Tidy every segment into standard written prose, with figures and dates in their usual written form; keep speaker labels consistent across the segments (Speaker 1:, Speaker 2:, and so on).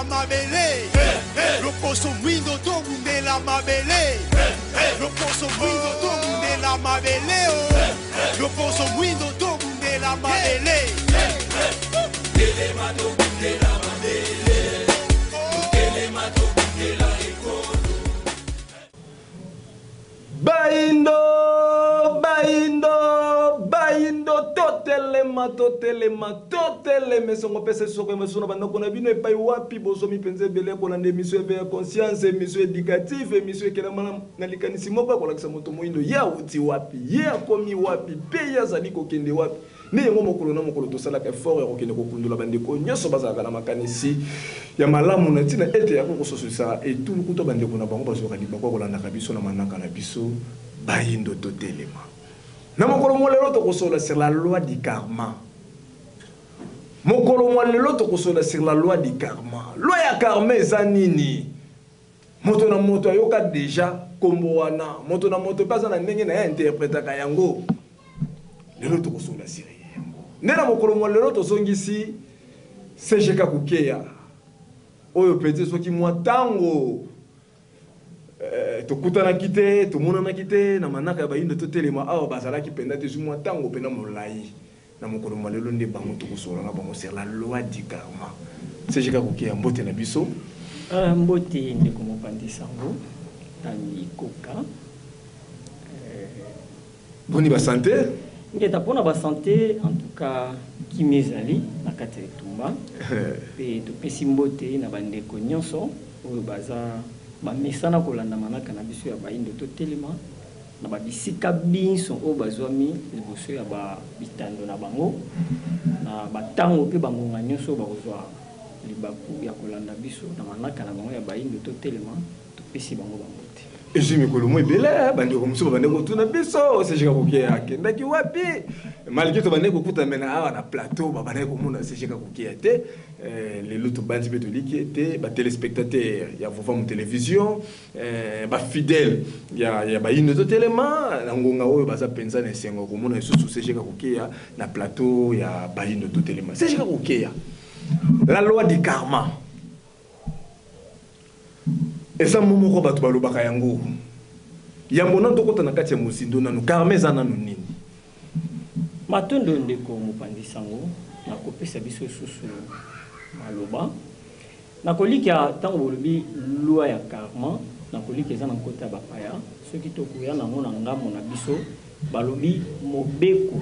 Speaker 1: Tobundela mabele loposo mwindo tobundela mabele loposo mwindo tobundela mabele oh. Loposo mwindo tobundela mabele. Telema tobundela mabele telema tobundela ekolo.
Speaker 2: Bayindo, bayindo, bayindo, totelema, totelema, totelema. Esongo pesa esoko ya na bandako na bino epai wapi bozomi mpenza ebele kolanda émission Éveil ya conscience, émission éducative, émission ekelama na likanisi moko ya kolakisa moto moyindo ye awuti wapi, ye akomi wapi, mpe ye azali kokende wapi. Nde yango mokolo na mokolo tosalaka effort ya kokende kokundola bandeko nyonso bazalaka na makanisi ya malamu na ntina ete ya kokososolisa etuluku to bandeko na bango bazwaka libaku ya kolandaka biso na manaka na biso Bayindo Totelema. Na mokolo mwa lelo tokosola sur la loi du karma. Mokolo mwa lelo tokosola sur la loi du karma. Loi ya karma eza nini? Moto na moto ayoka deja kombo wana, moto na moto mpe aza na ndenge na ye interpretaka yango. Lelo tokosola sur yango. Nde na mokolo mwa lelo tozongisi CGK Kukeya oyo pete soki mwa ntango tokutanaki te, tomonanaki te na manaka ya Bayindo Totelema awa, bazalaki mpenza te, ezwi mwa ntango mpenza molai. Na mokolo mwa lelo nde bango tokosola na bango sur la loi du karma. CGK Kukeya, mbote na biso.
Speaker 3: Mbote ndeko mopanzi sango Tami Koka.
Speaker 2: Boni basanté?
Speaker 3: Ngeta mpona basanté, en tout cas kimia ezali na kati ya etumba, mpe topesi mbote na bandeko nyonso oyo baza bamesana kolanda manaka na biso ya Bayindo Totelema na babisika binso oyo bazwami liboso ya bitando na bango, na batango mpe bangonga nyonso oyo bakozwa libaku ya kolanda biso na manaka na bango ya Bayindo Totelema. Topesi bango bambote.
Speaker 2: Ezwi mikolo mo ebele, bandeko mosusu babandeki kotuna biso CGK Kukeya akendaki wapi, malgré tobandeki kokuta me na awa na plateau babandaki komona CGK Kukeya te. Lelo tobandi mpe toliki ete batéléspectateur ya Vovamu Télévision, bafidèle ya Bayindo Totelema, na ngonga oyo baza mpenza na esengo komona lisusu CGK Kukeya na plateau ya Bayindo Totelema. CGK Kukeya, la loi du karma eza mo moko bato balobaka yango. Yambo nano tokɔta na kati ya mozindo nano, karma eza nano nini?
Speaker 3: Matondo ndeko mopanzi sango nakopesa biso susu maloba. Nakolika ntango bolobi loi ya karma, nakolika eza na nkota ya bapaya. Soki tokoya nango na ngambo na biso, balobi mobeko.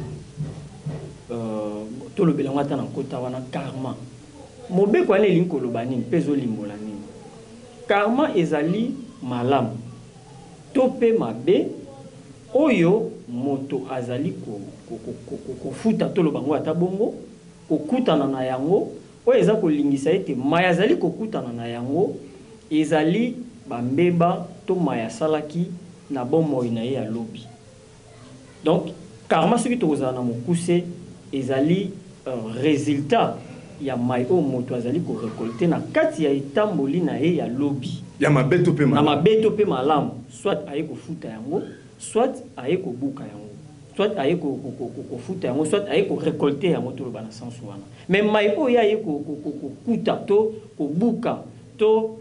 Speaker 3: Tolobela yango ata na nkota wana karma. Mobeko wana elingi koloba nini mpe ezolimbola nini? Karma ezali malamu to mpe mabe oyo moto azali kofuta, toloba yango ata bongo, kokutana na yango, oyo eza kolingisa ete mai azali kokutana na yango ezali bambeba to mai asalaki na bomoi na ye ya lobi. Donc karma, soki tokozala na mokuse, ezali résultat ya mai oyo moto azali korécolter na kati ya etamboli na ye ya lobi.
Speaker 2: Ya mabe to mpe
Speaker 3: na
Speaker 2: malamu.
Speaker 3: Mabe to mpe malamu, soit aye kofuta yango, soit aye kobuka yango, soit aye kofuta yango, soit aye korécolter yango, toloba na sens wana. Mais mai oyo aye kokuta to kobuka to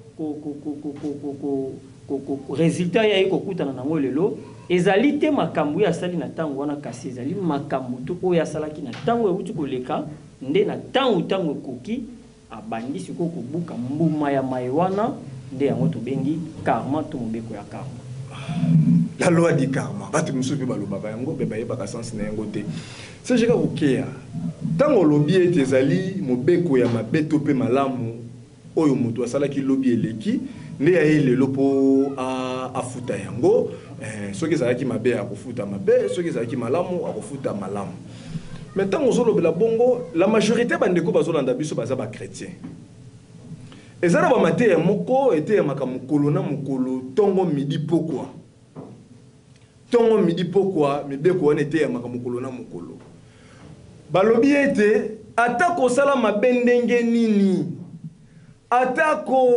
Speaker 3: résultat ye aye kokutana nango lelo ezali te makambo oyo asali na ntango wana, kasi ezali makambo to oyo asalaki na ntango euti koleka. Nde na ntango ekoki, abandi sikoyo kobuka mbuma ya mai wana. Nde yango tobengi karma to mobeko ya karma.
Speaker 2: La loi du karma, bato mosusu mpe balobaka yango mpe bayebaka sens na yango te. CGK Kukeya, ntango olobi ete ezali mobeko ya mabe to mpe malamu oyo moto asalaki lobi eleki, nde ya ye lelo mpo afuta yango, soki ezalaki mabe akofuta mabe, soki ezalaki malamu akofuta malamu. Mais ntango ozolobela bongo, la majorité bandeko bazolanda biso baza bachrétien. Eza na bamateya moko eteyamaka mokolo na mokolo, ntongo, midi, pokwa, ntongo, midi, pokwa. Mibeko wana eteyamaka mokolo na mokolo. Balobi ete ata kosala mabe ndenge nini, ata ko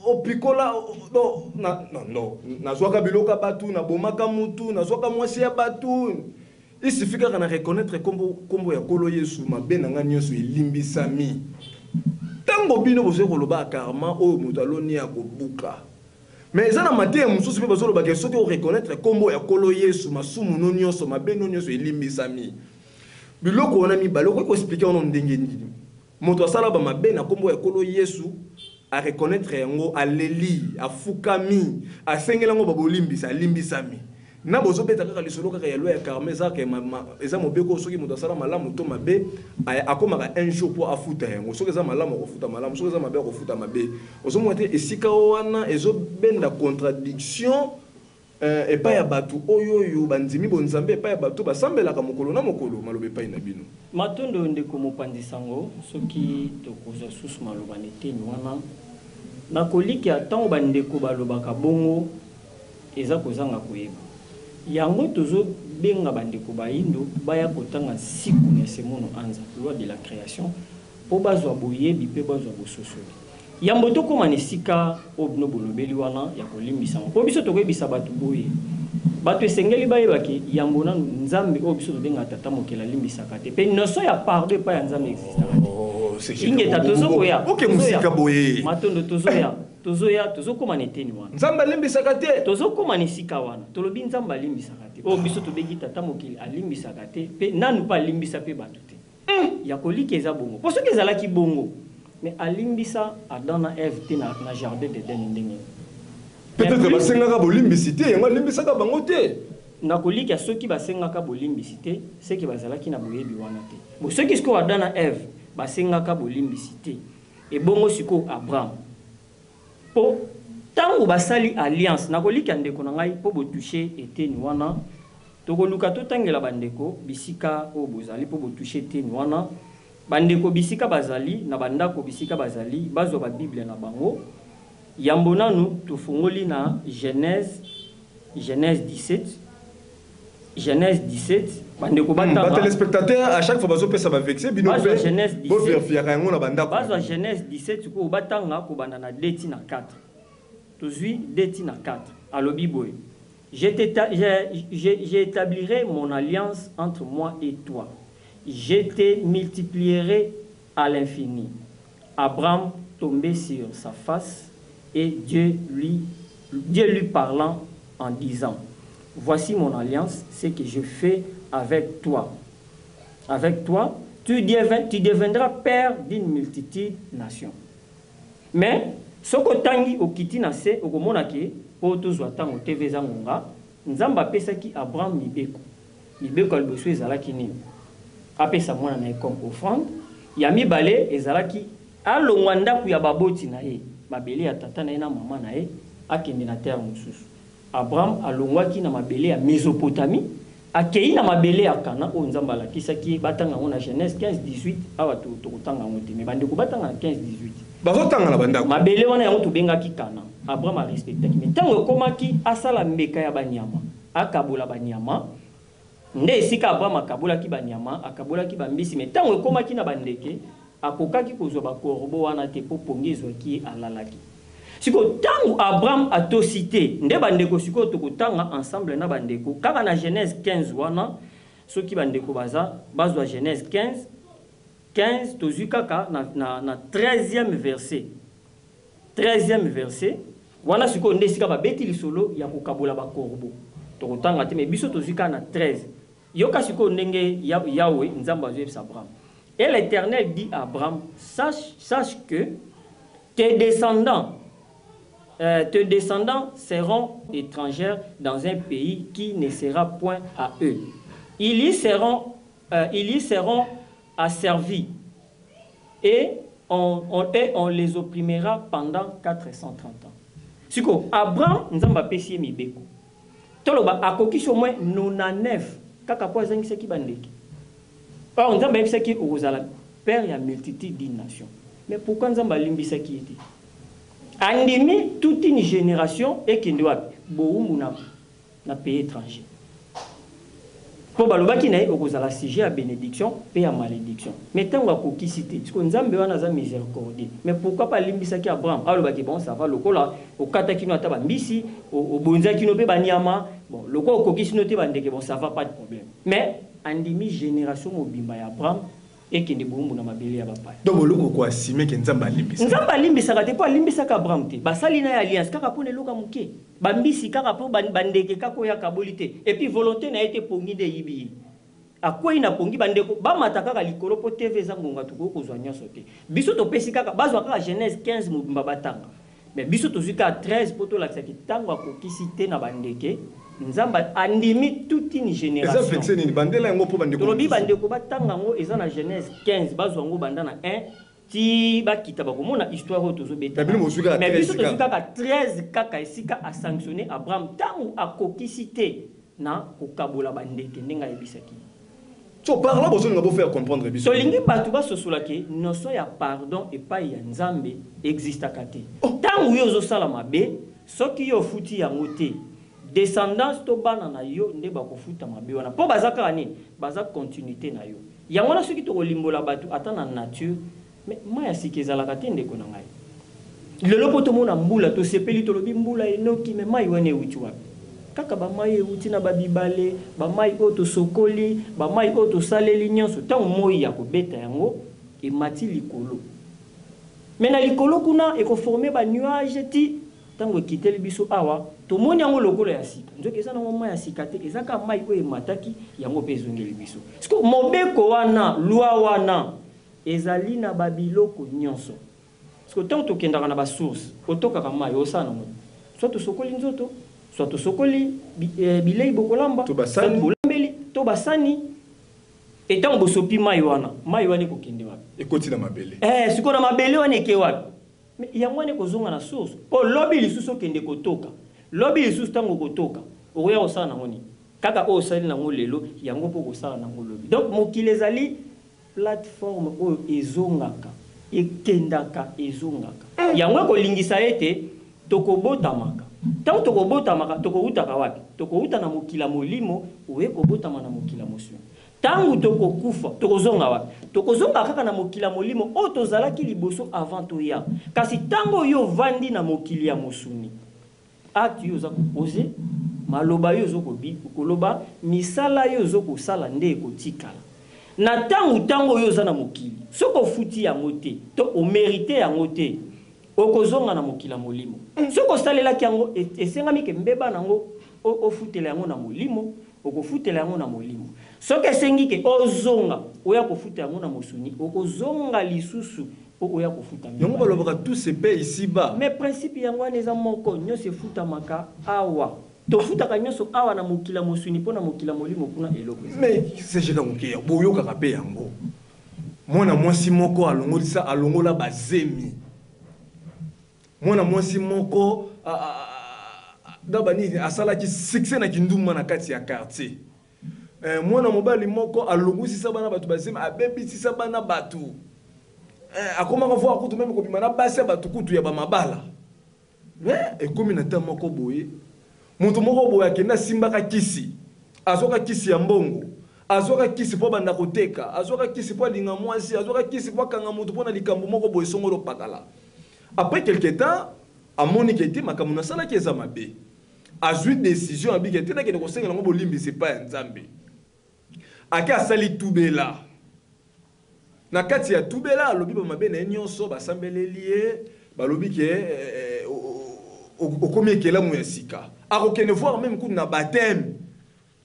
Speaker 2: opikola no, na, no, no, nazwaka biloko ya bato, nabomaka mutu, nazwaka mwasi ya bato, il suffit kaka na reconnaître kombo ya Nkolo Yesu, mabe na ngai nyonso elimbisami. Ntango bino bozali koloba karma oyo moto aloni ya kobuka, mais eza na mateya mosusu mpe bazolobaka soki oreconnaître nkombo ya Nkolo Yesu, masumu no nyonso, mabe no nyonso elimbisami. Biloko wana mibale, okoki koexpliquer wana ndenge nini? Moto asala bamabe, na nkombo ya Nkolo Yesu areconnaître yango, aleli, afukami, asengeli yango babolimbisa, alimbisami. Na bozobeta kaka lisolo kaka ya loi ya karma, eza ke eza mobeko, soki moto asala malamu to mabe, akomaka un jour mpo afuta yango. Soki eza malamu, akofuta malamu; soki eza mabe, akofuta mabe. Ozomona te esika wana ezobenda contradiction epai ya bato oyo bandimi bonzambe, epai ya bato basambelaka mokolo na mokolo? Maloba epai na bino.
Speaker 3: Matondo, ndeko mopanzi sango. Soki tokozwa susu maloba na eteni wana, nakolikia ntango bandeko balobaka bongo, eza kozanga koyeba. Yango tozobenga bandeko bayindo baya kotanga Nsiku na Esemono Anza, loi de la création, mpo bazwa boyebi mpe bazwa bososoli. Yambo tokóma na esika oyo bino bolobeli wana ya kolimbisama, mpo biso tokoyebisa bato boye: bato esengeli bayebaki yambo nanu, Nzambe oyo biso tobengaka Tata Mokeli alimbisaka te, mpe notion ya pardon epai ya Nzambe existaka te.
Speaker 2: Oh.
Speaker 3: Ingeta, tozokoya.
Speaker 2: Oke mosika boye.
Speaker 3: Matondo, tozoya, tozoya, tozokóma na eteni wana.
Speaker 2: Nzambe alimbisaka te?
Speaker 3: Tozokóma na esika wana. Tolobi Nzambe alimbisaka te, oyo biso tobengi Tata Mokili alimbisaka te, mpe nanu mpe alimbisa mpe bato te. Ya kolika eza bongo, mpo soki ezalaki bongo, mais alimbisa Adam na Eve te na jardin d'Eden ndenge?
Speaker 2: Peut-être basengaka bolimbisi te, yango alimbisaka bango te.
Speaker 3: Na kolika, soki basengaka bolimbisi te, seke bazalaki na boyebi wana te. Bo soki sikoyo Adam na Eve basengaka bolimbisi te, ebongo sikoyo Abraham? Mpo ntango basali alliance, nakolika, ndeko na ngai, mpo botouche eteni wana, tokoluka totangela bandeko bisika oyo bozali, mpo botouche eteni wana. Bandeko bisika bazali na bandako, bisika bazali, bazwa babible na bango. Yambo nanu tofungoli na Genèse, Genèse 17, Genèse 17, bandeko batanga.
Speaker 2: Batéléspectateur, à chaque fois bazopesa baversets, bino
Speaker 3: Bazwa
Speaker 2: mpe
Speaker 3: Genèse 17.
Speaker 2: Bovérifiaka yango na bandako.
Speaker 3: Bazwa Genèse 17 sikoyo, batanga kobanda na 2 ti na 4. Tozwi 2 ti na 4. Alobi boye: J'établirai mon alliance entre moi et toi, je te multiplierai à l'infini. Abraham tombait sur sa face et Dieu lui parlant en disant: Voici mon alliance, ce que je fais avec toi. Avec toi, tu deviendras père d'une multitude de nations. Mais, soki otangi, okiti na se, okomona ke, mpo tozwa ntango tv eza ngonga, Nzambe apesaki Abraham mibeko. Mibeko ya liboso ezalaki nini? Apesa mwana na ye comme offrande. Ya mibale ezalaki alongwa ndako ya baboti na ye, mabele ya tata na ye na mama na ye, akende na terre mosusu. Abraham alongwaki na mabele ya Mésopotamie, akei na mabele ya Kana oyo Nzambe alakisaki ye. Batanga yango na Genèse 15 18. Awa tokotanga yango te, mais bandeko batanga na 15 18.
Speaker 2: Bazotanga na bandako.
Speaker 3: Mabele wana, yango tobengaki Kana. Abraham arespectaki, mais ntango ekomaki asala mbeka ya banyama, akabola banyama, nde esika Abraham akabolaki banyama, akabolaki bambisi, mais ntango ekomaki na bandeke, akokaki kozwa bacorbeau wana te, mpo pongi ezwaki ye, alalaki. Sikoyo ntango Abraham atosi te, nde bandeko sikoyo tokotanga ensemble na bandeko kaka na Genèse 15 wana. Soki bandeko baza, bazwa Genèse 15 15. Tozwi kaka na 13e verset. 13e verset wana sikoyo nde esika babeti lisolo ya kokabola bacorbeau. Tokotanga te, mais biso tozwi kaka na 13. Yoka sikoyo ndenge Yawe Nzambe azoyebisa Abraham: Et l'Éternel dit à Abraham: Sache que tes descendants seront étrangers dans un pays qui ne sera point à eux. Ils y seront asservis et on les opprimera pendant 430 ans. Siko, Abraham, Nzambe apesi ye mibeko. Toloba akokisi au moins 99 kaka po azangisaki bandeke. Or Nzambe ayebisaki okozala père ya multitude d'une nation. Mais pourquoi Nzambe alimbisaki ye te? Andimi toute une génération ekende wapi? Bowumbu na pays étranger. Mpo balobaki na ye okozala sujet ya bénédiction mpe ya malédiction. Mais ntango akokisi te, siko Nzambe wana aza miséricordieux. Mais pourquoi pas alimbisaki Abraham? Alobaki: bon, ça va, lokola okataki no ata bambisi, obonzaki no mpe banyama, bon, lokola okokisi no te bandeke, bon, ça va, pas de problème. Mais andimi génération mobimba ya Abraham. Ekende bowumbu na mabele ya bapaya.
Speaker 2: Donc boloko ko assumer que Nzambe alimbisa.
Speaker 3: Nzambe alimbisaka te mpo alimbisaka Abraham te. Basali na ye alliance kaka mpo na eloko ya moke. Bambisi kaka mpo bandeke kaka oyo akaboli te. Et puis volonte na ye te pongi nde eyibi ye. Akweyi na pongi bandeko bamata kaka likolo mpo TV eza ngonga tokoki kozwa nyonso te. Biso topesi kaka bazwa kaka Genèse 15 mobimba batanga. Mais biso tozwi kaka 13 mpo tolakisa ke tango akokisi te na bandeke, Nzambe andimi toute une
Speaker 2: Eza
Speaker 3: generation.
Speaker 2: verset nini? Bandela yango mpo bandeko
Speaker 3: Tolobi
Speaker 2: mosusu.
Speaker 3: bandeko batanga yango eza na Genèse 15 bazwa yango banda na 1 ti bakita bakomona histoire oyo tozobeta.
Speaker 2: Mais bino bozwi kaka
Speaker 3: Mais
Speaker 2: 13
Speaker 3: biso tozwi
Speaker 2: kaka.
Speaker 3: kaka 13 kaka esika a sanctionner Abraham tango akokisi te na kokabola bandeke ndenge ayebisaki ye.
Speaker 2: So par là bozolinga bo faire comprendre biso.
Speaker 3: Tolingi batu basosola ke notion ya pardon epayi ya Nzambe existaka te. Tangu yo ozosala mabe, soki yo ofuti yango te, descendance to bana na yo nde bakofuta mabe wana po baza kaka nini? Baza continuite na yo. Yango wana soki tokolimbola batu ata na nature, Mais mayi ya sika ezalaka te ndeko na ngai. Lelo po tomona mbula tosepeli tolobi mbula enoki mais mayi wana ewuti wapi? Kaka ba mayi ewuti na ba bibale, ba mayi oyo tosokoli, ba mayi oyo tosaleli nionso tango moyi ya kobeta yango emati likolo. Mais na likolo kuna eko former ba nuages ti tango ekiteli biso awa tomoni yango lokola ya sika nzoka eza nango mayi ya sika te eza kaka mayi oyo emataki yango pe ezongeli biso. Sikoyo mobeko wana, loi wana Ezali na ba biloko nionso. Sikoyo tango tokendaka na ba source, otokaka mayi, osala nango nini? Soit osokoli nzoto, soit osokoli bileyi bokolamba,
Speaker 2: To
Speaker 3: soit
Speaker 2: basani.
Speaker 3: bolambeli, to basani. Et tango bosopi mayi wana, mayi wana ekokende wapi?
Speaker 2: Ekoti na mabele.
Speaker 3: Eh, sikoyo na mabele wana eke wapi? Mais yango wana ekozonga na source. Po lobi lisusu okende kotoka, lobi lisusu tango okotoka, okoya kosala nango nini? Kaka oyo osali nango lelo, yango pe okosala nango lobi. Donc mokili ezali Plateforme oyo ezongaka, ekendaka, ezongaka. Yango ekolingisa ete tokobotamaka. Ntango tokobotamaka, tokowutaka wapi? Tokowuta na mokili ya molimo, oye kobotama na mokili ya mosuni. Ntango tokokufa, tokozonga wapi? Tokozonga kaka na mokili ya molimo oyo tozalaki liboso avant toya. Kasi ntango oyo ovandi na mokili ya mosuni, Acte yo oza ko poser, maloba yo ozo koloba, misala yo ozo kosala nde ekotikala. Na tango tango yo oza na mokili, soki ofuti yango te to o meriter yango te, okozonga na mokili ya molimo. Soki osalelaki yango, esengami ke mbeba na yango ofutela yango na molimo, okofutela yango na molimo. Soki esengi ke ozonga oya kofuta yango na mosuni, okozonga lisusu Po oya kofuta
Speaker 2: Yango
Speaker 3: mibale.
Speaker 2: balobaka tout se paie ici bas.
Speaker 3: Mais principe yango wana eza moko, nionso efutamaka awa. Tofutaka nionso awa na mokili ya mosuni po na mokili ya molimo kuna eloko eza te.
Speaker 2: Mais SG Kangukeya boyokaka pe yango mwana mwasi moko alongolisa alongola ba zemi mwana mwasi moko na ba nini asalaki succès na kindumba na kati ya quartier Eh, mwana mobali moko alongwisisa bana bato bazemi, abebisisa bana bato. Eh, akomaka voir kutu meme kobima na basi ya bato kutu ya bamabala. Mais ekomi na temps moko boye, moto moko boye akenda asimbaka kisi, azwaka kisi ya mbongo, azwaka kisi mpo abanda koteka, azwaka kisi mpo alinga mwasi, azwaka kisi mpo akanga moto mpo na likambo moko boye songolo pakala. Après quelque temps, amoni ke te makambo nasalaki eza mabe. Azui decision abiki te nakende kosengela yango bolimbisi epai ya Nzambe. Ake asali tubela. Na kati ya tubela alobi ba mabe na ye nionso, basambeleli ye, balobi ke eh, okomi ekelamu ya sika. Akokende voir meme kutu na bapteme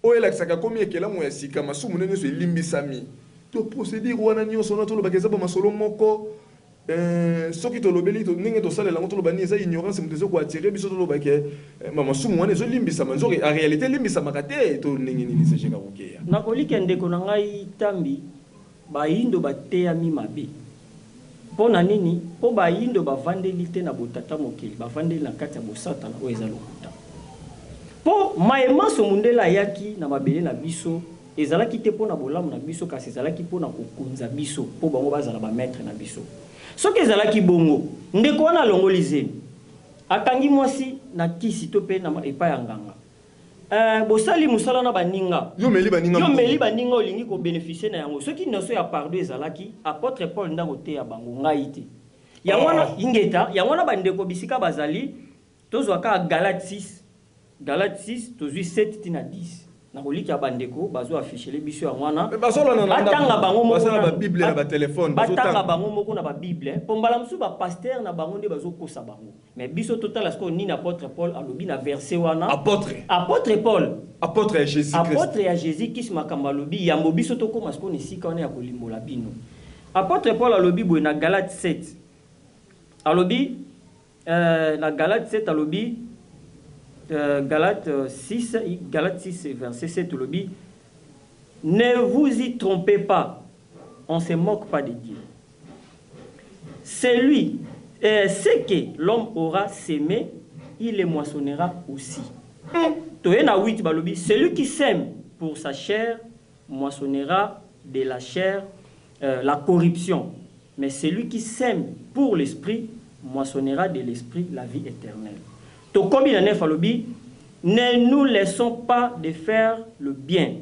Speaker 2: Oyo elakisaka akomi ekelamu ya sika, masumu ne nionso elimbisami. To procedure wana nionso wana tolobaka eza ba masolo moko eh, soki tolobeli to, ndenge tosalela yango toloba nini eza ignorance moto ezo ko attirer biso toloba ke eh, ma masumu wana ezo limbisama nzoka en realite elimbisamaka te to ndenge nini SG Kabukeya?
Speaker 3: Nakolike ndeko na ngai Tambi, bayindo bateyami mabe. Mpo na nini? Mpo bayindo bavandeli te na botata mokili, bavandeli na kati ya bosatana oyo eza lokuta. Mpo maye manso mundele ayaki na mabele na biso, ezalaki te mpo na bolamu na biso, kasi ezalaki mpo na kokonza biso, mpo bango bazala ba maitres na biso. Soki ezalaki bongo, ndeko wana alongoli zemi, akangi mwasi na kisi to mpe na epai ya nganga. Eh, bosali musala na baninga.
Speaker 2: Yo omeli baninga
Speaker 3: Yo
Speaker 2: mbongo.
Speaker 3: omeli baninga olingi ko beneficier na yango. Soki notion ya pardon ezalaki, apotre Paul nde akoteya bango, ngai te. Yango wana,
Speaker 2: Oh.
Speaker 3: ingeta, yango wana ba ndeko bisika bazali, tozwa kaka Galates 6, Galates 6, tozwi 7 ti na 10. Nakolikya bandeko bazo affichele biso yango wana.
Speaker 2: Mais bazolanda na
Speaker 3: Batanga
Speaker 2: ndako.
Speaker 3: bango moko
Speaker 2: Baza na
Speaker 3: nanu.
Speaker 2: ba Bible na ba téléphone,
Speaker 3: Batanga
Speaker 2: bazotanga.
Speaker 3: bango moko na ba Bible, mpo mbala mosusu ba pasteur na bango nde bazokosa bango. Mais biso totala sikoyo nini apôtre Paul alobi na verset wana.
Speaker 2: Apôtre.
Speaker 3: Apôtre Paul.
Speaker 2: Apôtre ya Jésus Christ.
Speaker 3: Apôtre ya Jésus Christ makambo alobi yambo biso tokóma sikoyo na esika wana ya kolimbola bino. Apôtre Paul alobi boye na Galate 7. Alobi na Galate 7 alobi Galate 6, Galate 6 verset 7 alobi ne vous y trompez pas, on se moque pas de Dieu. Celui, ce que l'homme aura semé, il le moissonnera aussi. Toye na 8 balobi, celui qui sème pour sa chair moissonnera de la chair la corruption, mais celui qui sème pour l'esprit moissonnera de l'esprit la vie éternelle. Tokomi na 9 alobi, ne nous laissons pas de faire le bien,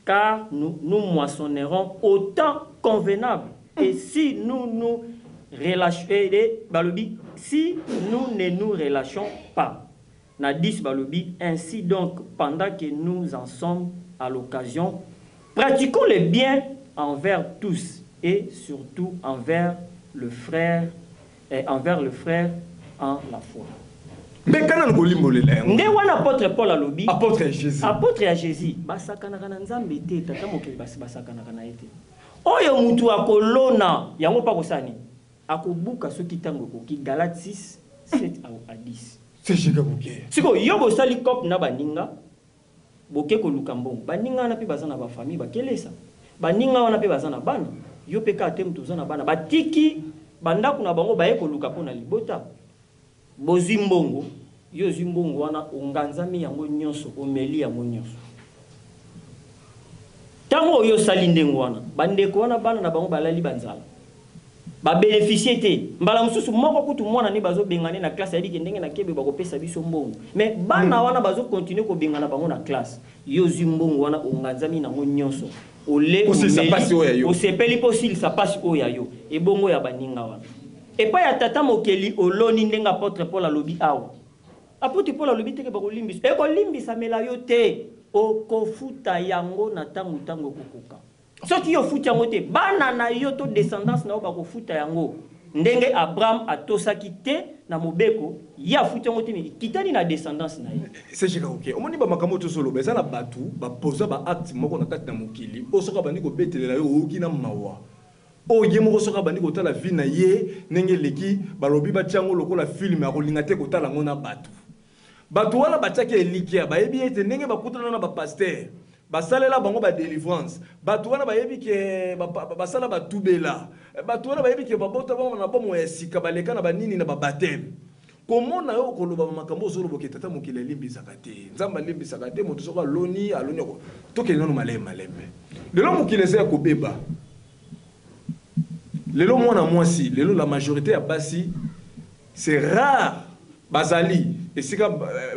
Speaker 3: car nous, nous moissonnerons au temps convenable. Et si nous nous relâchons, et, balobi, si nous ne nous relâchons pas, na 10 balobi, ainsi donc, pendant que nous en sommes à l'occasion, pratiquons le bien envers tous et surtout envers le frère, et envers le frère en la foi.
Speaker 2: Mais kana nkolimbolela yango.
Speaker 3: Nde wana apôtre Paul alobi,
Speaker 2: Apôtre ya Jésus.
Speaker 3: Apôtre ya Jésus, basakanaka na Nzambe te, tata mokili basi basakanaka na ye te. Oyo mutu akolona yango mpa kosala nini? Akobuka soki ntango ekoki. Galate 6 7 à 10.
Speaker 2: C'est Jésus Koke.
Speaker 3: Sikoyo yo bosali cope na baninga, boke koluka mbongo. Baninga wana mpe baza na bafamille, bakelesa. Baninga wana mpe baza na bana. Yo mpe kaka te moto oza na bana. Batiki bandako na bango baye koluka mpo na libota. Bozwi mbongo, yo ozwi mbongo wana, onganzami yango nyonso, omeli yango nyonso. Ntango oyo osali ndenge wana, bandeko wana bana na bango balali banzala. Babénéficie te. Mbala mosusu moko kutu mwana ne bazobengana na classe, ayebi ke ndenge na kebe bakopesa biso mbongo. Mais bana wana bazokontinue kobengana bango na classe. Yo ozwi mbongo wana, onganzami nango nyonso. Ole
Speaker 2: Osilisa
Speaker 3: omeli,
Speaker 2: pasi oyo ya yo.
Speaker 3: osepeli mpo osilisa pasi oyo ya yo. Ebongo ya baninga wana. Epai ya tata mokeli oloni ndenge apôtre Paul alobi awa. Apôtre Paul alobi te ke bakolimbisa. Ekolimbisamela yo te. Okofuta yango na ntango ntango ekokoka. Soki yo ofuti yango te, bana na yo to descendance na yo bakofuta yango. Ndenge Abraham atosaki te na mobeko, ye afuti yango te, mais ekitani na descendance na ye.
Speaker 2: C'est Jésus Koke. Omoni ba makambo tozoloba eza na bato bapoza ba acte moko na kati na mokili oyo soki abandi kobetelela yo oyoki na mawa. Oyo ye moko soki abandi kotala vie na ye ndenge eleki, balobi batia yango lokola film, akolinga te kotala yango na bato. Bato wana batiaki elikia, bayebi ete ndenge bakutana na bapasteur, basalela bango ba délivrance. Bato wana bayebi ke basala batubela. Bato wana bayebi ke babota bango na bomoi ya sika, baleka na banini na babateme. Komona yo koloba makambo ozoloba ke tata mokili alimbisaka te, Nzambe alimbisaka te, moto soki aloni aloni ako tokende nano malembe malembe. Lelo mokili eza ya kobeba. Lelo mwana mwasi, lelo la majorité ya basi, c'est rare bazali esika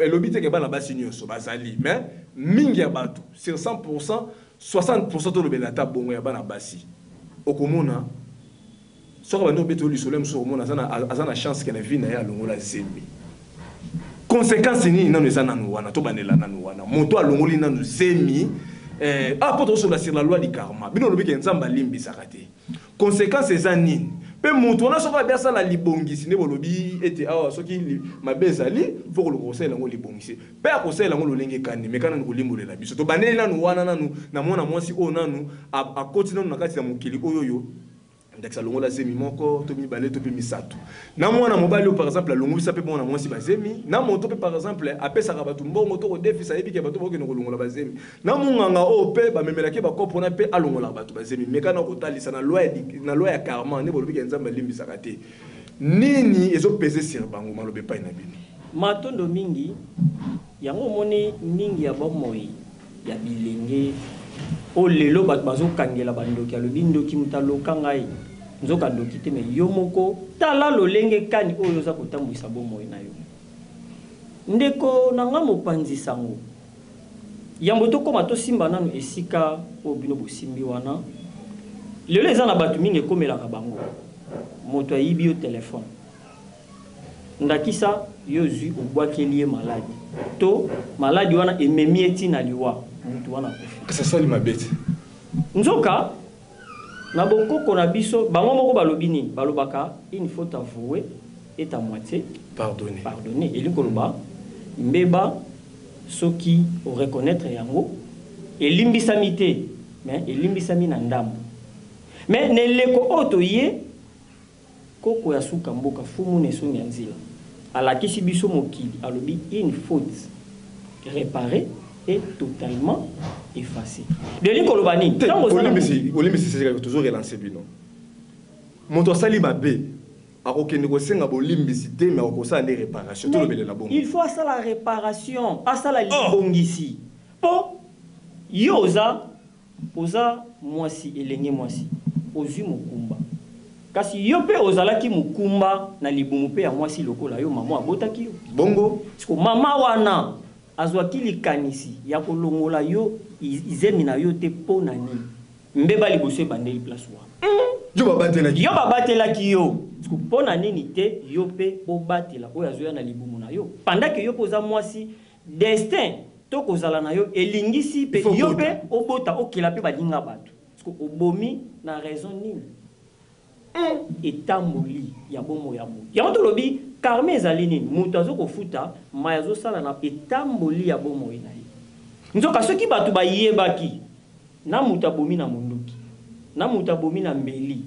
Speaker 2: elobi te ke bana basi nyonso bazali, mais mingi ya bato sur 100%, 60% tolobela ata bongo ya bana basi, okomona soki abandi kobeta yo lisolo ya mosusu, okomona aza na chance ke na vie na ye alongola zemi. Conséquence nini nano eza nanu wana? Tobandela nanu wana, moto alongoli nanu zemi, mpo tokosola sur la loi du karma. Bino olobi ke Nzambe alimbisaka te, conséquence eza nini? Mpe moto wana soki abi asala libongisi, nde bolobi ete awa soki mabe ezali, fo koluka kosalela yango libongisi, mpe akosalela yango lolenge ekani. Meka nanu kolimbolela biso. Tobandeli nanu wana, nanu na mwana mwasi oyo nanu akoti nanu na kati ya mokili oyo, oyo ndakisa alongola zemi moko to mibale to mpe misato, na mwana mobali oyo par exemple alongolisa mpe mwana mwasi bazemi, na moto mpe par exemple apesaka bato mbongo to kodefisa, ayebi ke bato bakokende kolongola bazemi, na monganga oyo mpe bamemelaki bakopo wana mpe alongolaka bato bazemi. Meka na kotalisa na loi ya karma, nde bolobi ke Nzambe alimbisaka te, nini ezopese sur bango? Maloba epai na bino.
Speaker 3: Matondo mingi. Yango omoni mingi ya bomoi ya bilenge oyo lelo bato bazokangela bandoki, alobi ndoki moto aloka ngai, nzoka ndoki te. Me yo moko tala lolenge kani oyo oza kotambwisa bomoi na yo. Ndeko na nga mopanzi sango, yambo tokóma tosimba nanu esika oyo bino bosimbi wana. Lelo eza na bato mingi ekomelaka bango, moto ayibi yo telefone, ndakisa yo ozwi obwakeli ye maladi to maladi wana ememi ye ntina liwa. Moto wana akufi.
Speaker 2: Kasi asali mabe te.
Speaker 3: Nzoka na bokoko na biso, bango moko balobi nini? Balobaka une faute avouée est à moitié
Speaker 2: pardonné.
Speaker 3: Pardonné elingi koloba mbeba soki oreconnaitre yango elimbisami te, mais elimbisami na ndambo. Mais na eleko oyo toye, koko ya suka mboka Fumu na esongi ya nzela alakisi biso mokili, alobi une faute réparée est totalement effacée. Donc elingi koloba nini?
Speaker 2: Te,
Speaker 3: Ntango oza na
Speaker 2: olimbisi, olimbisi, seseka toujours relancer bino. Moto asali mabe akokende kosenga bolimbisi te, mais akokosala nde réparation. Tolobelela bongo.
Speaker 3: Il faut asala réparation, asala libongisi. Po yo oza mwasi, elenge mwasi, ozwi mokumba. Kasi yo mpe ozalaki mokumba na libumu mpe ya mwasi lokola yo, mama abotaki yo.
Speaker 2: Bongo.
Speaker 3: Siko mama wana azwaki likanisi ya kolongola yo izemi na yo te mpo na nini? Mbeba liboso ebandeli place wana.
Speaker 2: Yo babatelaki.
Speaker 3: Yo babatelaki yo. Siko mpo na nini te yo mpe obatela oyo azoya na libumu na yo? Pendant que yo mpe oza mwasi, destin to kozala na yo elingisi mpe
Speaker 2: Il faut
Speaker 3: yo
Speaker 2: bota.
Speaker 3: mpe obota, okela mpe balinga bato. Siko obomi na raison nini? Etamboli ya bomoi ya moto. Yango tolobi karma ezali nini? Moto azokofuta mai azosala na etamboli ya bomoi na ye. Nzoka soki bato bayebaki na moto abomi na monduki, na moto abomi na mbeli,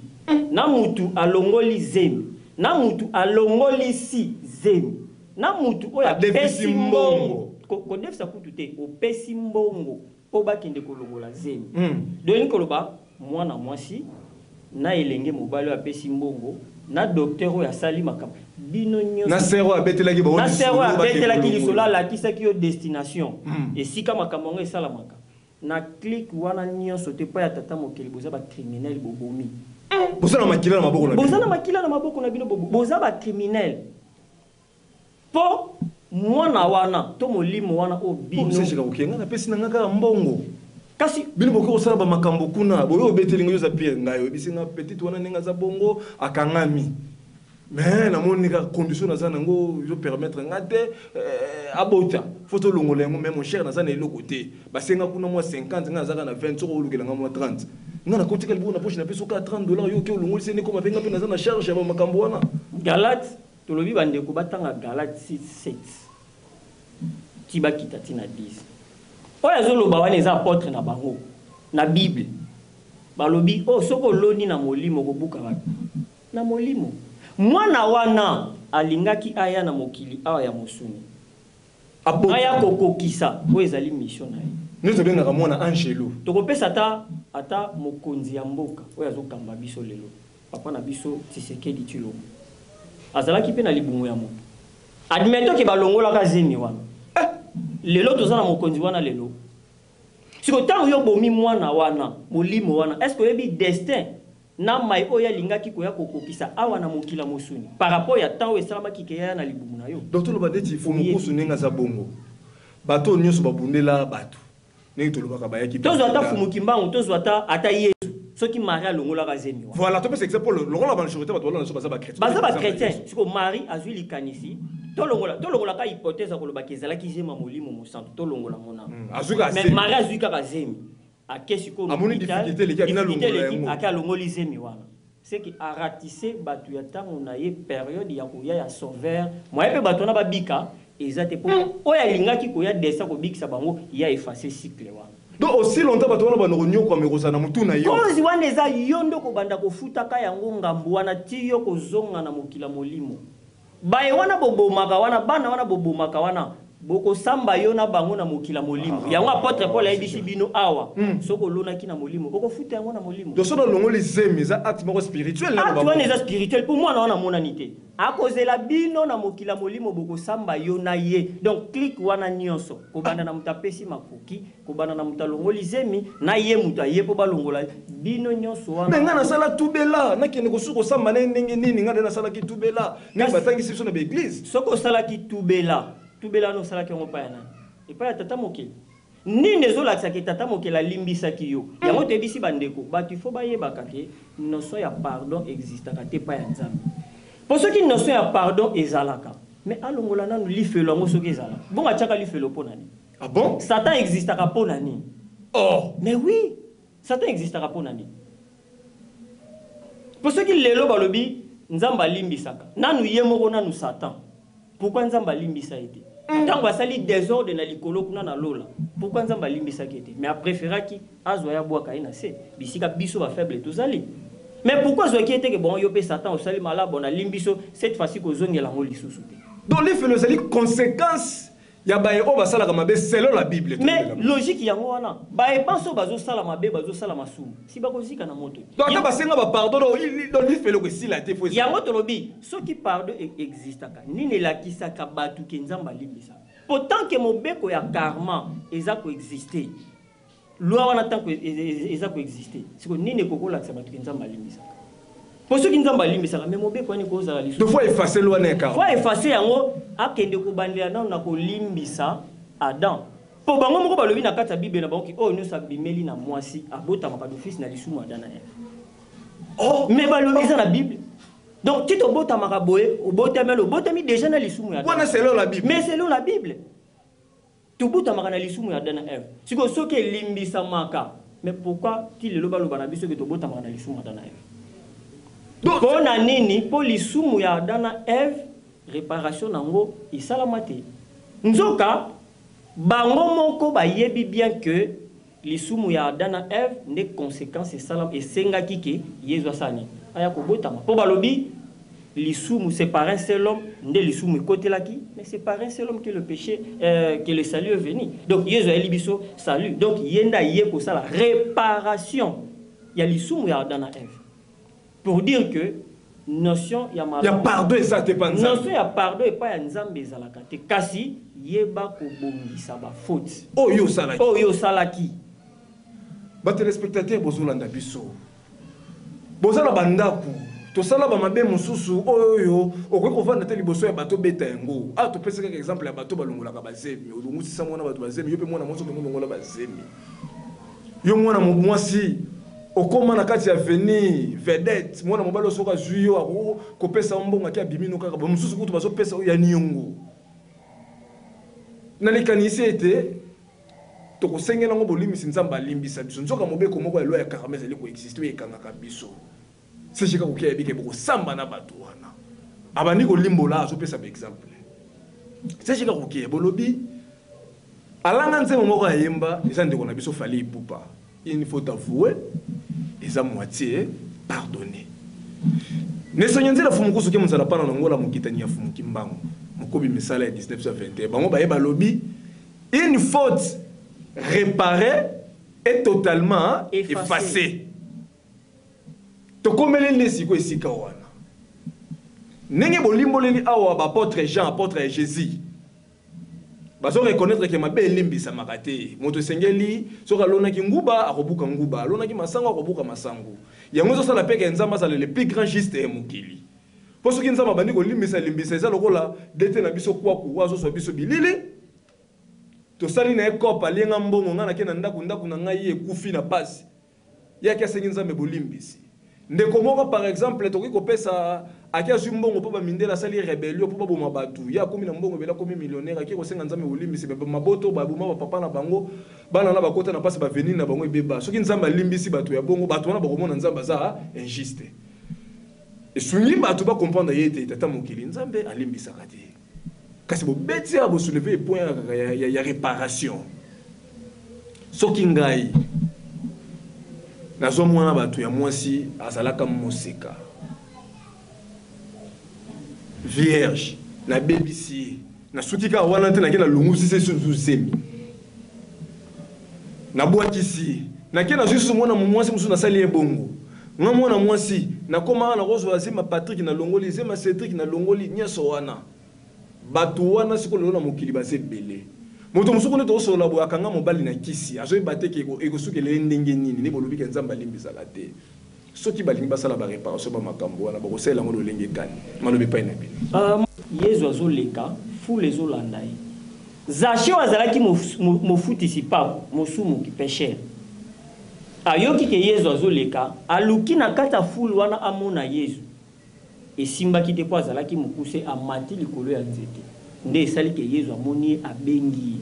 Speaker 3: na moto alongoli zemi, na moto alongolisi zemi, na moto oyo
Speaker 2: Adefisi
Speaker 3: apesi
Speaker 2: mbongo.
Speaker 3: mbongo. Kodefisa kutu te, opesi mbongo mpo bakende kolongola zemi. Donc elingi koloba mwana mwasi na elenge mobali oyo apesi mbongo, na docteur oyo asali makambo, bino nyonso
Speaker 2: Na sero abetelaki bango
Speaker 3: na
Speaker 2: lisolo,
Speaker 3: sero
Speaker 2: bakende
Speaker 3: abetelaki
Speaker 2: kolongola.
Speaker 3: lisolo, alakisaki yo destination esika makambo yango esalamaka. Na clique wana nyonso te mpo ya tata mokili, boza bacriminel, bobomi.
Speaker 2: Boza na makila na maboko na bino.
Speaker 3: Boza na makila na maboko na bino, boza bacriminel. Po mwana wana to molimo wana oyo bino
Speaker 2: Bo, secheka kokenga, napesi na nga kaka mbongo.
Speaker 3: Kasi
Speaker 2: bino bokoki kosala ba makambo kuna, boyo obeteli ngai, oza pire ngai, oyebisi nga petite wana ndenge aza bongo akangami. Mais namoni kaka condition naza nango ezo permettre nga te abota. Faut tolongola yango, mais mon cher naza na eloko te. Basenga kuna mwa 50, nga nazaka na 20, soko olukela nga mwa 30. Nga nakotika liboko na poche na peso kaka trente dollars, yo oke olongoli se ndeko mabe, nga mpe naza na charge ya ba makambo wana.
Speaker 3: Galate, tolobi bandeko batanga Galate 6, 7. Ti bakita ti na 10. Oyo azoloba wana eza apôtre na bango na Bible. Balobi, oh, soko oloni na molimo kobuka wapi? Na molimo. Mwana wana alingaki aya na mokili awa ya mosuni.
Speaker 2: Abota.
Speaker 3: Aya kokokisa oyo ezali mission na ye.
Speaker 2: Nde tobengaka mwana angelo.
Speaker 3: Tokopesa ata mokonzi ya mboka oyo azokamba biso lelo, papa na biso Tshisekedi Tshilombo. Azalaki mpe na libumu ya moto. Admettons ke balongolaka zemi wana. Lelo toza na mokonzi wana lelo. Siko ntango yo bomi mwana wana, molimo wana, est-ce que oyebi destin na mai oyo alingaki koya kokokisa awa na mokili ya mosuni par rapport ya temps oyo esalamaki ke yaya na libumu na yo?
Speaker 2: Donc toloba neti Fumu
Speaker 3: Oyebi.
Speaker 2: Kusu ndenge aza bongo, bato oyo nyonso babundela bato ndenge tolobaka bayaki
Speaker 3: Tozwa ata
Speaker 2: président.
Speaker 3: Fumu Kimbangu, tozwa ata Yesu, soki Marie alongolaka zemi wana.
Speaker 2: Voilà, topesa exemple lokola ba majorité bato balona biso baza ba chrétien.
Speaker 3: Baza ba
Speaker 2: Exemple ya
Speaker 3: chrétien.
Speaker 2: Yesu.
Speaker 3: Siko Marie azwi likanisi, tolongolaka hypothèse ya kolobaka ezalaki zemi ya molimo mosantu, tolongola ngo na.
Speaker 2: Azwi kaka
Speaker 3: Mais
Speaker 2: zemi.
Speaker 3: Marie azwi kaka zemi. Ake sikoyo na
Speaker 2: Amoni
Speaker 3: hôpital,
Speaker 2: difficulté eleki, abina
Speaker 3: difficulté
Speaker 2: longola
Speaker 3: eleki,
Speaker 2: yango.
Speaker 3: ake alongoli zemi wana. C'est que a ratissé bato ya ntango na ye période ya koya ya sauveur. Moye mpe bato wana babika, eza te po oyo alingaki koya destin kobikisa bango, ya effacer cycle wana.
Speaker 2: Donc aussi longtemps bato wana banda konyokwama ekozala na motu na yo.
Speaker 3: Cause wana eza yo nde kobanda kofutaka yango ngambo wana ti yo kozonga na mokili ya molimo. Baye wana bobomaka wana, bana wana bobomaka wana, bokosamba yo na bango na mokili ya molimo. Yango apôtre Paul ayebisi bino awa, soki olonaki na molimo, okofuta yango na molimo.
Speaker 2: Donc soki olongoli zemi, eza acte moko spirituel na
Speaker 3: Acte
Speaker 2: bango.
Speaker 3: wana eza spirituel po mwana wana amonani te. Akozela bino na mokili ya molimo, bokosamba yo na ye. Donc clique wana nyonso, kobanda na moto apesi makoki, kobanda na moto alongoli zemi, na ye moto aye po balongola bino nyonso wana.
Speaker 2: Mais nga nasala tubela, nakende kosuka kosamba na ye ndenge nini, nga nde nasalaki tubela, ndenge
Speaker 3: Kasi
Speaker 2: batangisi biso na ba église.
Speaker 3: Soki osalaki tubela, tubela wana osalaki yango epai ya nani? Epai ya tata mokeli. Nini ezolakisaka tata mokeli alimbisaki yo? Yango toyebisi bandeko, bato il faut bayebaka ke notion ya pardon existaka te epai ya Nzambe. Po soki notion ya pardon ezalaka, mais alongola nanu lifelo yango soki ezalaka. Bongo atiaka lifelo mpo na nini?
Speaker 2: Ah bon?
Speaker 3: Satan existaka mpo na nini?
Speaker 2: Oh.
Speaker 3: Mais oui, Satan existaka mpo na nini? Mpo soki lelo balobi Nzambe alimbisaka nanu ye moko nanu Satan, pourquoi Nzambe alimbisa ye te? Ntango asali desordre na likolo kuna na lola, pourquoi Nzambe alimbisaki ye te? Mais apréféraki azwa ye abwaka ye na se, bisika biso bafaible tozali. Mais pourquoi azwaki ye te ke bon, yo mpe Satan osali malamu, bon, nalimbisi yo, cette fois-ci kozongela yango lisusu te?
Speaker 2: Donc lifelo ezali conséquence ya baye oyo basalaka mabe selon la Bible.
Speaker 3: Mais logique yango wana, baye banso bazosala mabe, bazosala masumu, si bakozika na moto.
Speaker 2: Donc ata basenga bapardon, donc lifelo ekosila te. Fo
Speaker 3: yango tolobi, soki pardon existaka, nini elakisaka bato ke Nzambe alimbisaka? Po tant ke mobeko ya karma eza koexiste, loi wana tant que eza koexiste, siko nini ekokolakisa bato ke Nzambe alimbisaka? Po soki Nzambe alimbisaka, mais mobeko wana ekozala lisusu.
Speaker 2: Donc faut effacer loi wana ya karma.
Speaker 3: Faut effacer yango, akende kobandela nano na kolimbisa Adam. Po bango moko balobi na kati ya Bible na bango ki oyo nyonso abimeli na mwasi abotamaka d'office na lisumu Adam na Eve.
Speaker 2: Oh.
Speaker 3: Mais balobi eza na Bible. Donc ti tobotamaka boye, obotami alo, obotami déjà na lisumu ya Adam.
Speaker 2: Wana selon la Bible.
Speaker 3: Mais selon la Bible, tobotamaka na lisumu ya Adam na Eve. Sikoyo soki elimbisamaka, mais pourquoi ti lelo baloba na biso ke tobotamaka na lisumu ya Adam na Eve? Mpo na nini? Mpo lisumu ya Adam na Eve, réparation nango esalama te. Nzoka bango moko bayebi bien que lisumu ya Adam na Eve nde conséquence esalam esengaki ke Yezu asala nini? Aya kobotama. Mpo balobi lisumu, c'est par un seul homme nde lisumu ekotelaki, mais c'est par un seul homme que le péché, que le salut est venu. Donc Yezu ayeli biso salut. Donc ye nde aye kosala réparation ya lisumu ya Adam na Eve. Pour dire que notion ya
Speaker 2: ya pardon eza te pa Nzambe.
Speaker 3: Notion ya pardon epai ya Nzambe ezalaka te, kasi yeba kobongisa ba faute
Speaker 2: oyo osalaki.
Speaker 3: Oyo osalaki.
Speaker 2: Ba téléspectateurs bozolanda biso, boza na bandako, tosala bamabe mosusu oyo okoki kovanda te liboso ya bato beta yango. Ah, topesi kaka exemple ya bato balongolaka bazemi. Olongosisa mwana bato bazemi, yo mpe mwana mwasi okengi olongola bazemi. Yo mwana mwasi okóma na kati ya avenir vedette, mwana mobali oyo soki azwi yo akoki kopesa yo mbongo, ake abimi no kaka mosusu kutu bazopesa yo ya niongo. Na likanisi ete tokosengela yango bolimbisi, Nzambe alimbisa biso, nzoka mobeko moko ya loi ya karma ezali koexiste oyo ekangaka biso. CGK koki ayebi ke bokosamba na bato wana, abandi kolimbola, azopesa baexemple. CGK koki bolobi alanga nzembo moko ayemba, eza ndeko na biso Fally Ipupa, "Il faut avouer eza moitié pardonné". Nesonye nzela fumukusu ke mozala pana na ngola mokitani ya fumuki mbango mokobi misala ya 1921, bango baye balobi une faute réparée est totalement effacée. Tokomeli nde sikoyo esika wana ndenge bolimboleli awa. Baapôtre Jean, apôtre ya Jésus, bazo reconnaître ke mabe elimbisamaka te. Moto esengeli soki alonaki nguba akobuka nguba, alonaki masango akobuka masango. Yango ezosala mpe ke Nzambe azala le plus grand juste ya mokili, mpo soki Nzambe abandi kolimbisa limbisa, eza lokola dete na biso kwaku azoswa biso bilili. Tosali na ye coop, alienga mbongo, ngai nake na ndako, ndako na ngai ye ekufi na pasi, ye aki asengi Nzambe bolimbisi. Ndeko moko par exemple tokoki kopesa, aki azwi mbongo mpo bamindele asali rébellion mpo baboma bato, ye akomi na mbongo ebele, akomi millionnaire, aki kosenga Nzambe bolimbisi. Me maboto baboma bapapa na bango, bana na bakota na mpasi, baavenir na bango ebeba. Soki Nzambe alimbisi bato ya bongo, bato wana bakomona Nzambe aza injuste. Esungi bato bacomprendre ye ete tata mokili Nzambe alimbisaka te. Kasi bobeti ya bosoulever point ya réparation. Soki ngai nazwa mwana bato ya mwasi azalaka moseka vierge, nabebisi ye, nasuki kaka wana te, nake nalongwisi se susu zemi, nabwakisi ye, nake nazwi susu mwana mwasi mosusu, nasali ye bongo. Nga mwana mwasi nakomaka nakozwa zema Patrik, nalongoli zema Cédrik, nalongoli nyonso wana. Bato wana sikoyo lelo na mokili baza ebele. Moto mosuku nde tokosolola boye, akanga mobali na kisi, azoyeba te ke ekosukela ye ndenge nini. Nde bolobi ke Nzambe alimbisaka te. Soki balingi basala baréparation, bamakambo wana bakosalela yango lolenge kani? Maloba epai na bino.
Speaker 3: Yezu azoleka, foule ezolanda ye. Zache oyo azalaki mofutisi pako, mosumuki, pécheur, ayoki ke Yezu azoleka, aluki na kati ya foule wana amona Yezu. Esimbaki te mpo azalaki mokuse, amati likolo ya nzete. Nde esali ke Yezu amoni ye, abengi ye.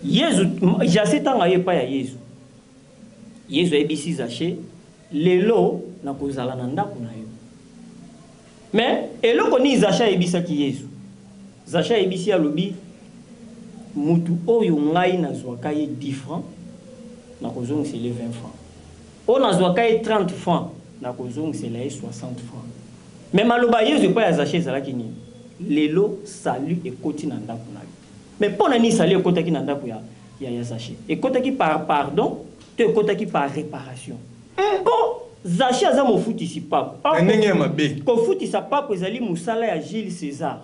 Speaker 3: Yezu, Zache ntango aye epai ya Yezu, Yezu ayebisi Zache, lelo nakozala na ndako na yo. Mais eloko nini Zache ayebisaki Yezu? Zache ayebisi ye, alobi, mutu oyo ngai nazwaka ye 10 francs, nakozongisela ye 20 francs. Oyo nazwaka ye 30 francs, nakozongisela ye 60 francs. Mais maloba ya Yezu epai ya Zache ezalaki nini? Lelo salut ekoti na ndako na yo. Mais pona nini salut ekotaki na ndako ya ya ya Zache? Ekotaki par pardon to ekotaki par reparation? Po Zache aza mofutisi paku.
Speaker 2: Na ndenge ya mabe.
Speaker 3: Kofutisa paku ezali mosala ya Jules Cesar.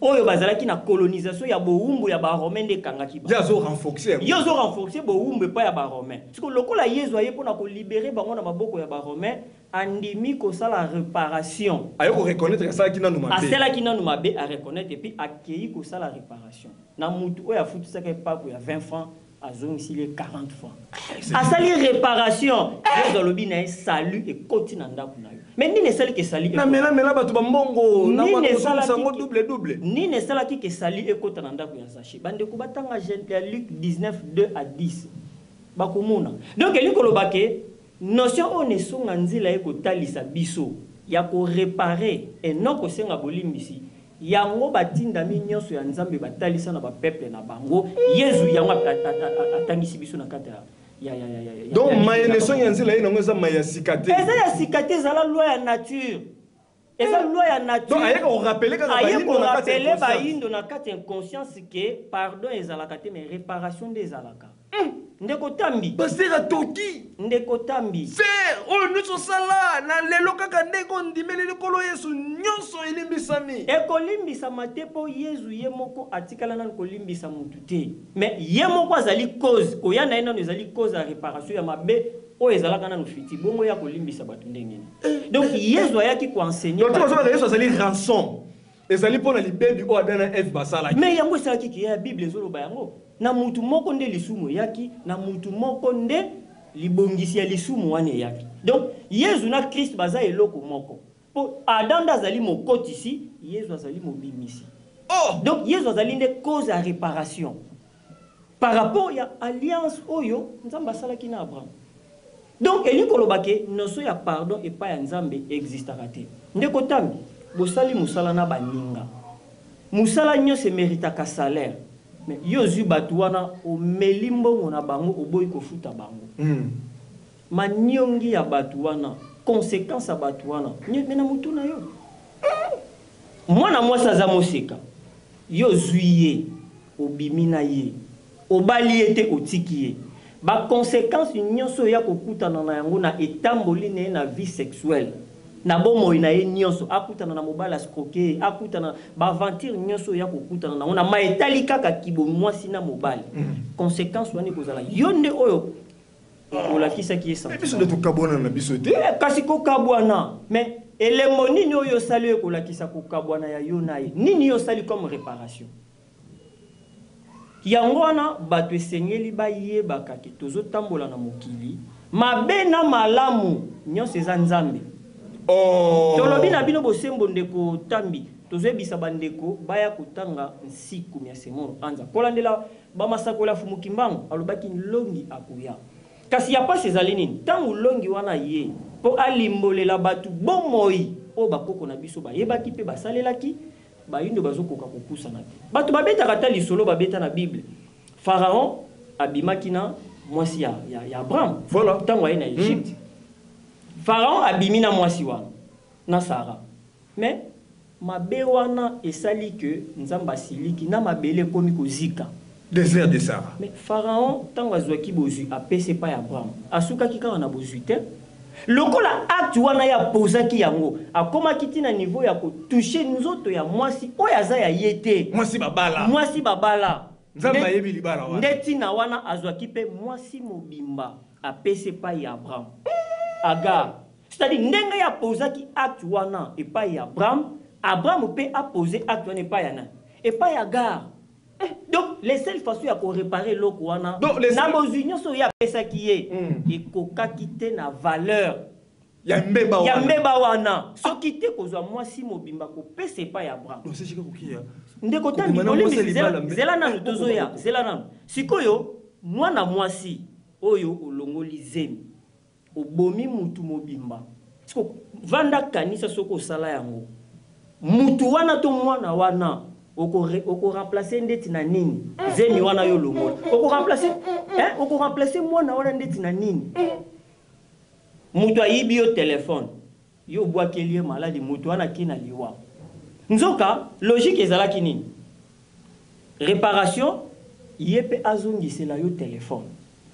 Speaker 3: Oyo bazalaki na colonisation ya bowumbu ya ba romains nde ekangaki bango.
Speaker 2: Ye azo renforcer yango.
Speaker 3: Ye ozo renforcer bowumbu epai ya ba romains. Sikoyo lokola Yezu aye pona ko liberer bango na maboko ya ba romains, andimi kosala reparation.
Speaker 2: Aye ko reconnaitre que asalaki nanu mabe.
Speaker 3: Asalaki nanu mabe, a reconnaitre et puis akeyi kosala reparation na mutu oyo afutisaka ye paku ya 20 francs, azongisili ye 40 francs. Asali reparation, Yezu alobi na ye salut ekoti na ndaku na yo. Mais nini esali que salut
Speaker 2: Na
Speaker 3: ekota?
Speaker 2: mela mela batu ba mbongo na
Speaker 3: Nini
Speaker 2: banda kozongisa
Speaker 3: esalaki
Speaker 2: yango
Speaker 3: que
Speaker 2: double double.
Speaker 3: nini esalaki que salut ekota na ndaku ya Zachee? Ba ndeko batanga Gen ya Luc 19, 2 à 10 bakomona. Donc elingi koloba que Notion oyo Nesonga Nzila aye kotalisa biso ya ko reparer et non kosenga bolimbisi, yango batindami nionso ya Nzambe batalisa na ba peuples na bango, Yezu yango atangisi biso na kati ya ya ya ya
Speaker 2: Donc
Speaker 3: Bible
Speaker 2: maye
Speaker 3: na
Speaker 2: Nesonga
Speaker 3: bango.
Speaker 2: Nzila aye nango eza maye ya sika te.
Speaker 3: Eza ya sika te, ezala loi ya nature. Eza loi ya nature.
Speaker 2: Donc ayeka ko rappeler kaka
Speaker 3: Aye
Speaker 2: bayindo
Speaker 3: ko
Speaker 2: na kati ya
Speaker 3: rappeler
Speaker 2: inconscience.
Speaker 3: bayindo na kati ya inconscience que pardon ezalaka te mais reparation nde ezalaka. Ndeko Tambi.
Speaker 2: Pasteur atoki.
Speaker 3: Ndeko Tambi.
Speaker 2: Frère, oyo nionso osala na lelo kaka ndenge ondimeleli Nkolo Yesu, nionso elimbisami.
Speaker 3: Ekolimbisama te po Yezu ye moko atikala nanu kolimbisa mutu te. Mais ye moko azali cause, koya na ye nanu ezali cause ya reparation ya mabe oyo ezalaka nanu futur. Bongo ye akolimbisa batu ndenge nini? Donc Yezu ayaki ko enseigner
Speaker 2: Donc,
Speaker 3: batu.
Speaker 2: Yesu azali rançon. Ezali pona libebi oyo Adam na Eve basalaki.
Speaker 3: Mais yango esalaki ke ya Bible ezoloba yango. Na mutu moko nde lisumu eyaki, na mutu moko nde libongisi ya lisumu wana eyaki. Donc Yezu na Christ baza eloko moko. Po Adam nde azali mokotisi, Yezu azali mobimisi.
Speaker 2: Oh!
Speaker 3: Donc Yezu azali nde cause ya reparation par rapport ya alliance oyo Nzambe asalaki na Abraham. Donc elingi koloba ke notion ya pardon epai ya Nzambe e existaka te. Ndeko Tambi, bosali musala na baninga. Musala nionso e meritaka salaire. Mais yo ozui batu wana omeli mbongo na bango oboyi kofuta bango. Maniongi ya batu wana, consequence ya batu wana mais na mutu na yo. Mwana mwasi aza moseka, yo ozui ye obimi na ye, obali ye te otiki ye. Ba consequences nionso oyo ye akokutana na yango na etamboli na ye na vie sexuelle, na bomoi na ye nionso, akutana na mobali a scroquer ye, akutana ba aventures nionso oyo ye akokutana na yango na maye etali kaka kibo mwasi na mobali, consequences wana ekozala yo nde oyo olakisaki ye
Speaker 2: Mais biso
Speaker 3: sentiment.
Speaker 2: nde tokabwana na biso te.
Speaker 3: Eh, kasi kokabwana, mais elembo nini oyo osali oyo ekolakisa kokabwana ya yo na ye? Nini yo osali comme reparation? Yango wana bato esengeli bayebaka ke tozotambola na mokili, mabe na malamu nionso eza Nzambe.
Speaker 2: Oh!
Speaker 3: Tolobi na bino bosembo ndeko Tambi, tozoyebisa ba ndeko baya kotanga nsiku mya Semoro Anza. Kolandela ba masakoli ya Fumu Kimbangu, alobaki Nlongi akoya. Kasi ya pasi ezali nini? Tango Nlongi wana aye po alimbolela bato bomoi oyo bakoko na biso bayebaki pe basalelaki, Bayindo bazo koka kopusana te. Batu babetaka ata lisolo babeta na bible. Pharaon abimaki na mwasi ya, ya, ya Abraham.
Speaker 2: Voilà.
Speaker 3: Tango aye na Egypte. Pharaon abimi na mwasi wana, na Sarah. Mais mabe wana esali que Nzambe asiliki na mabele ekomi kozika.
Speaker 2: Désert de Sarah.
Speaker 3: Mais Pharaon tango azuaki bozui apesi epai ya Abraham, asukaki kaka na bozui te. Lokola acte wana ye a posaki yango, akomaki ti na niveau ya ko toucher nzoto ya mwasi oyo aza ya ye te.
Speaker 2: Mwasi babala.
Speaker 3: Mwasi babala.
Speaker 2: Nzambe ayebi libala wana.
Speaker 3: Nde tina wana azuaki pe mwasi mobimba apesi epai ya Abraham. Agar. C'est-à-dire ndenge ye a posaki acte wana epai ya Abraham, Abraham pe a poser acte wana epai ya nani? Epai ya Agar. Donc les seules façon ya ko reparer eloko wana na bozwi nyonso oyo ye apesaki ye ekokaki te na valeur
Speaker 2: ya mbeba
Speaker 3: ya
Speaker 2: wana.
Speaker 3: mbeba wana soki te kozwa mwasi mobimba kopesa epai ya Abraham.
Speaker 2: Donc c'est kokiya.
Speaker 3: Ndeko Tambi,
Speaker 2: Kobima na mwasi
Speaker 3: bolimbisi,
Speaker 2: ya
Speaker 3: zela,
Speaker 2: libala,
Speaker 3: zela nanu
Speaker 2: eh,
Speaker 3: tozoya,
Speaker 2: boko-
Speaker 3: zela nanu. Sikoyo mwana mwasi oyo olongoli zemi, obomi mutu mobimba. Siko vanda kanisa soki osala yango. Mutu wana to mwana wana oko remplacer ndeti na nini? Zemi wana yo longola. Oko remplacer, hein? Oko remplacer mwana wana ndeti na nini? Mutu ayibi yo téléphone. Yo obwakeli ye maladi, mutu wana akei na liwa. Nzoka logique ezalaki nini? Réparation, ye pe azongisela yo téléphone.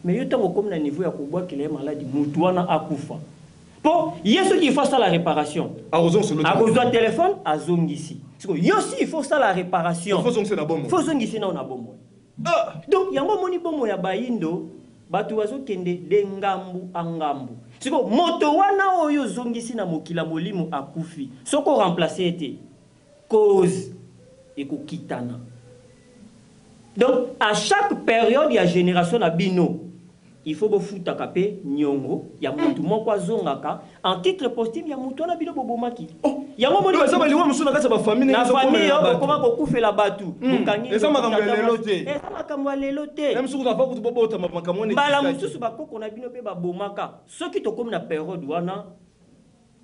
Speaker 3: Mais yo ntango okomi na niveau ya kobwakela ye maladi, mutu wana akufa. Po ye soki il faut asala réparation, akozwa téléphone azongisi. Siko yo si il faut osala réparation,
Speaker 2: Il faut ozongisa na bomoi.
Speaker 3: Faut ozongisi nao na bomoi.
Speaker 2: Ah!
Speaker 3: Donc yango omoni bomoi ya bayindo, bato bazokende de ngambu a ngambu. Siko moto wana oyo ozongisi na mokili ya molimo akufi, soki oremplace ye te, cause ekokitana. Donc à chaque période ya génération na bino, il faut bofutaka pe nyongo ya mutu moko azongaka en titre posthume ya mutu wana bino bobomaki.
Speaker 2: Oh,
Speaker 3: yango moni
Speaker 2: Donc, eza baliwa mosusu na kati ya bafamille
Speaker 3: na
Speaker 2: ndenge
Speaker 3: famille
Speaker 2: ezokomela
Speaker 3: oyo
Speaker 2: bato.
Speaker 3: bokoma kokufela bato. Bokangi
Speaker 2: Eza makambo ya
Speaker 3: tata
Speaker 2: lelo
Speaker 3: mwasi.
Speaker 2: te.
Speaker 3: Eza makambo ya lelo te.
Speaker 2: Na mosusu kutu kutu bobotama makambo wana
Speaker 3: Mbala
Speaker 2: ekisaki.
Speaker 3: mosusu bakoko na bino mpe babomaka. Soki tokomi na période wana,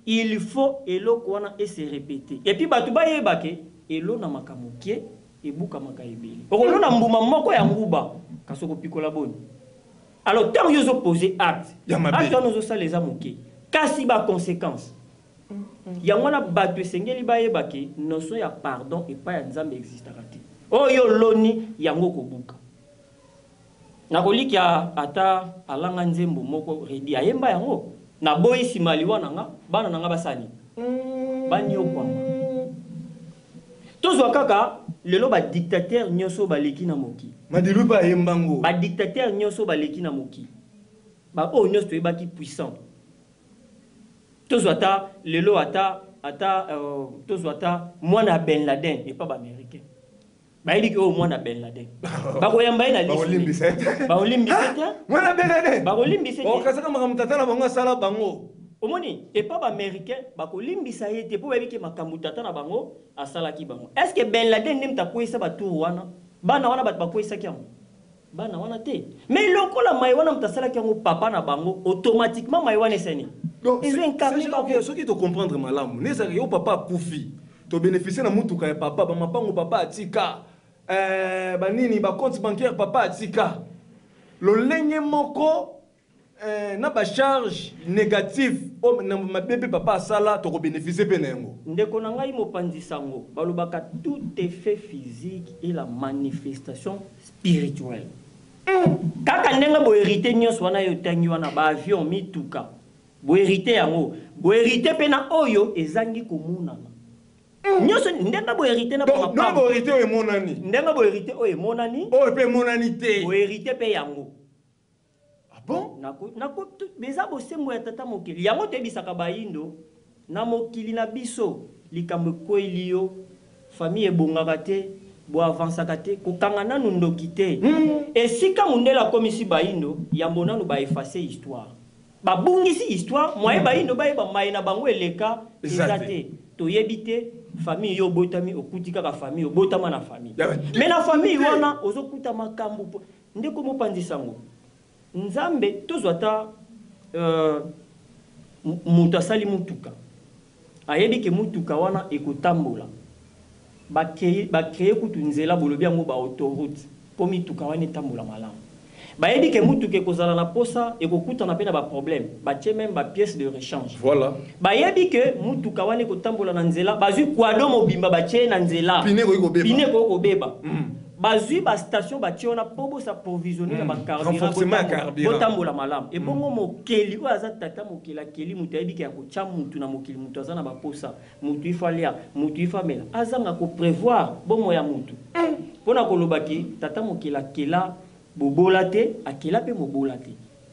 Speaker 3: il faut eloko wana ese répéter. Et puis bato bayeba ke elonamaka moke, ebukamaka ebele. Okolona mbuma moko ya nguba, kasi okopikola boni. Alors ntango yo ozoposer acte,
Speaker 2: Ya mabe.
Speaker 3: acte wana ozosala eza moke, kasi ba conséquence yango wana bato esengeli bayeba ke notion ya pardon epai ya Nzambe existaka te. Oyo oloni yango kobuka. Nakolikia ata alanga nzembo moko redi ayemba yango, naboyi nsima liwa na nga, bana na nga basali baniokwama. Tozwa kaka lelo badictateur nyonso baleki na mokili.
Speaker 2: Madilu mpe ayemba ngo.
Speaker 3: Badictateur nyonso baleki na mokili, baoyo nyonso toyebaki puissant. Tozwa ata lelo ata tozwa ata mwana ya Ben Laden epa baaméricain, bayebi ke oyo mwana Ben Laden, bakoyamba ye na lisu.
Speaker 2: Bakolimbisa ye te.
Speaker 3: Bakolimbisa te.
Speaker 2: Mwana Ben Laden.
Speaker 3: Bakolimbisa te.
Speaker 2: Okasaka makambo tata na bango asala bango.
Speaker 3: Omoni epa baaméricain bakolimbisa ye te, mpo bayebi ke makambo tata na bango asalaki bango. Est ce que Ben Laden nde moto akweyisa batour wana? Bana wana bato bakweyisaki yango, bana wana te. Mais lokola mai wana moto asalaki yango papa na bango, automatiquement mai wana esani
Speaker 2: Donc,
Speaker 3: ezo incarne bango.
Speaker 2: Soki tocomprendre malamu, nde ezalaka yo papa akufi, tobénéficie na mutuka ya papa, bamapango papa atika, banini, bacompte bancaire papa atika, lolenge moko na bacharge négative oyo na mabe mpe papa asala, tokobénéficie mpe na yango.
Speaker 3: Ndeko na ngai mopanzi sango, balobaka tout effet physique et la manifestation spirituelle. Kaka ndenge bohérite nyonso wana yo otangi wana, baavion, mituka, bohérite yango, bohérite mpe na oyo ezangi komonana nyonso, ndenge bohérite na
Speaker 2: Donc na
Speaker 3: bamapango.
Speaker 2: bohérite oyo emonani,
Speaker 3: Ndenge bohérite oyo emonani,
Speaker 2: oyo mpe emonani te,
Speaker 3: bohérite mpe yango.
Speaker 2: Ah bon?
Speaker 3: Eza bosembo ya tata mokili. Yango toyebisaka bayindo na mokili na biso, likambo ekweli yo, famille ebongaka te, boavansaka te, kokanga nanu ndoki te. Esika mondele akomisi bayindo, yambo nanu baefface histoire, babungisi histoire. Moye bayindo bayeba maye na bango eleka
Speaker 2: Eza
Speaker 3: eza
Speaker 2: te.
Speaker 3: te. Toyebi te famille yo obotami, okuti kaka famille, obotama na famille,
Speaker 2: Ya
Speaker 3: mais na famille
Speaker 2: te.
Speaker 3: wana ozokuta makambo ndeko mopanzi sango, Nzambe, tozwa ata moto asali mutuka, ayebi ke mutuka wana ekotambola, bacréer kutu nzela, bolobi yango baautoroute, mpo mituka wana etambola malamu. Bayebi ke mutuka ekozala na posa, ekokutana mpe na baproblème, batie même bapièce de rechange. Bayebi ke mutuka wana ekotambola na nzela, bazwi quado mobimba batie na nzela.
Speaker 2: Pneu ekoki kobeba.
Speaker 3: Pneu ekoki kobeba. Bazwi bastation batie wana mpo bosapprovisionne na bacarburant.
Speaker 2: Renforcement ya carburant.
Speaker 3: Botambola malamu. Ebongo mokeli oyo aza tata mokeli, akeli moto, ayebi ke ya kotya mutu na mokili, mutu aza na baposa, mutu ifo alia, mutu ifo amela, azanga koprévoir bomoi ya mutu? Mpona koloba ke tata mokeli akela bobola te, akela mpe mobola te.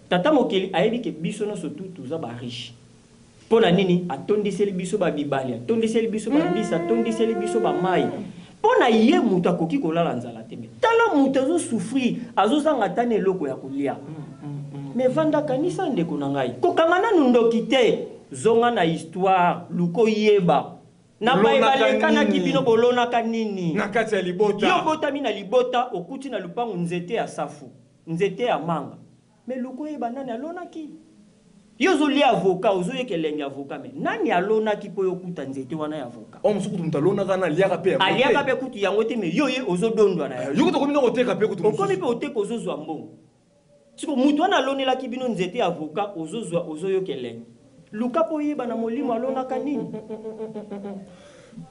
Speaker 3: Tata mokeli ayebi ke biso nyonso tu toza bariche. Mpo na nini atondiseli biso babibali, atondiseli biso bambisi, atondiseli biso bamai? Mpo na ye moto akoki kolala nzala te. Mais tala moto azosouffrir, azozanga ata na eloko ya kolia. Mais vanda, kanisa ndeko na ngai, kokanga nanu ndoki te, zonga na histoire, luka oyeba. Na baye
Speaker 2: Olonaka
Speaker 3: balekanaki
Speaker 2: nini?
Speaker 3: bino bolonaka nini?
Speaker 2: Na kati ya libota.
Speaker 3: Yo obotami na libota, okuti na lupangu nzete ya safu, nzete ya manga. Mais luka oyeba nani alonaki. Yo ozolia avocat, ozoyoka elengi ya avocat, mais nani alonaki mpo yo okuta nzete wana ya avocat?
Speaker 2: Oyo mosusu kutu moto alonaka wana aliaka mpe yango te.
Speaker 3: Aliaka mpe kutu yango te, mais yo ye ozodondwa na yango.
Speaker 2: Yo kutu okomi na koteka mpe kutu mosusu.
Speaker 3: Okomi mpe oteka ozozwa mbongo. Siko mutu wana alonelaki bino nzete ya avocat ozozwa ozoyoka elengi. Luka po oyeba na molimo alonaka nini.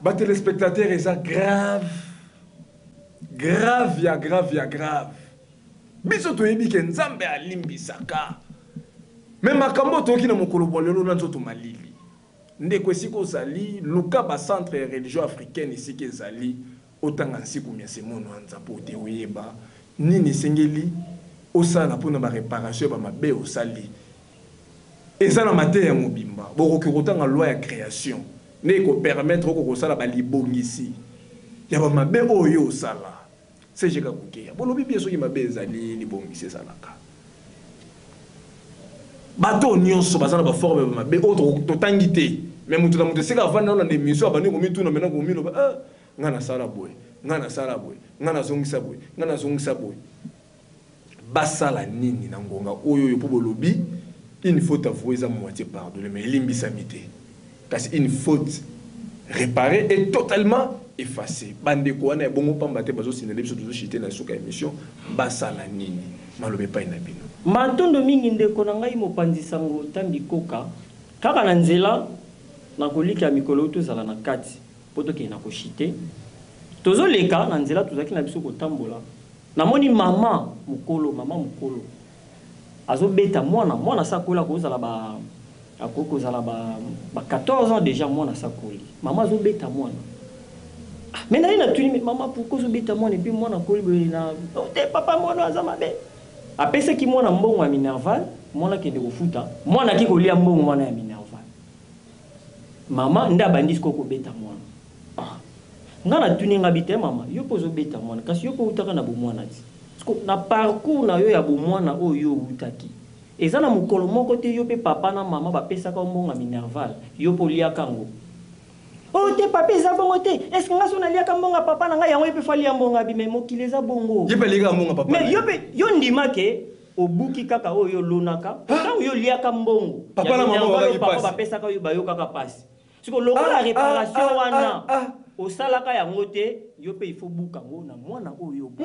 Speaker 2: Ba telespectateurs eza grave grave ya grave ya grave biso toyebi ke nzambe alimbisaka me makambo oyo toyoki na mokolo bwa lelo na nzoto malili ndeko esika ozali luka ba centre ya religion africaine esika ezali Otanga nsiku mya semono anza mpo te oyeba nini esengeli osala mpo na ba reparation ya ba mabe osali. Eza na mateya mobimba. Bokoki kotanga loi ya creation nde eko permettre oko kosala ba libongisi ya ba mabe oyo yo osala. CG Kabukeya, bolobi bien soki mabe ezali libongisi ezalaka. Bato oyo nionso baza na ba forme ya ba mabe oyo totangi te mais moto na moto esika avandi aolanda emission abandi komituna maintenant komiloba ah Nga nasala boye, nga nasala boye, nga nazongisa boye, nga nazongisa boye. Basala nini na ngonga oyo oyo po bolobi une faute avouee eza moitie pardonnee mais elimbisami te. Kasi une faute reparee est totalement effacee. Ba ndeko wana ya bongo pamba te bazo signaler biso tozo chuter na suka ya emission, basala nini? Maloba epayi na bino.
Speaker 3: Matondo mingi ndeko na ngai mopanzi sango Tambi Koka, kaka na nzela na kolika mikolo oyo tozala na kati. Po tokende na ko chute. Tozo leka na nzela tozalaki na biso kotambola namoni maman mukolo maman mukolo azo beta mwana mwana asi akoli akoki kozala ba akoki kozala ba ba 14 ans dejà mwana asi akoli maman azo beta mwana ah mais naye natuni mais maman pourquoi ozo beta mwana epuis mwana akoli boye na oh te papa mwana oyo aza mabe apesaki mwana mbongo ya minerval mwana akende kofuta mwana ake kolia mbongo wana ya minerval Mama nde abandi sikoyo kobeta mwana. Ah! Nga natuni nga bi te mama, yo pe ozobeta mwana kasi yo pe owutaka na bomwana ti. Sikoyo na parcours na yo ya bomwana oyo yo owutaki, eza na mokolo moko te yo pe papa na mama bapesaka yo mbongo ya minerval, yo pe oliaka yango? Oh te papa eza bongo te, est ce que nga soki naliaka mbongo ya papa na nga yango ye pe faut alia mbongo ya bi? Mais mokili eza bongo.
Speaker 2: Ye pe aliaka mbongo ya papa na
Speaker 3: Mais
Speaker 2: ye.
Speaker 3: yo pe yo ndima ke Obuki kaka oyo yo olonaka tango yo oliaka mbongo
Speaker 2: Papa
Speaker 3: ya
Speaker 2: na mama
Speaker 3: minerval
Speaker 2: bayokaki
Speaker 3: oyo papa
Speaker 2: pasi.
Speaker 3: bapesaka yo bayokaka pasi sikoyo lokola
Speaker 2: Ah, ah,
Speaker 3: reparation
Speaker 2: ah,
Speaker 3: wana
Speaker 2: ah, ah.
Speaker 3: osalaka yango te yo pe il faut obuka yango na mwana oyo yo oboti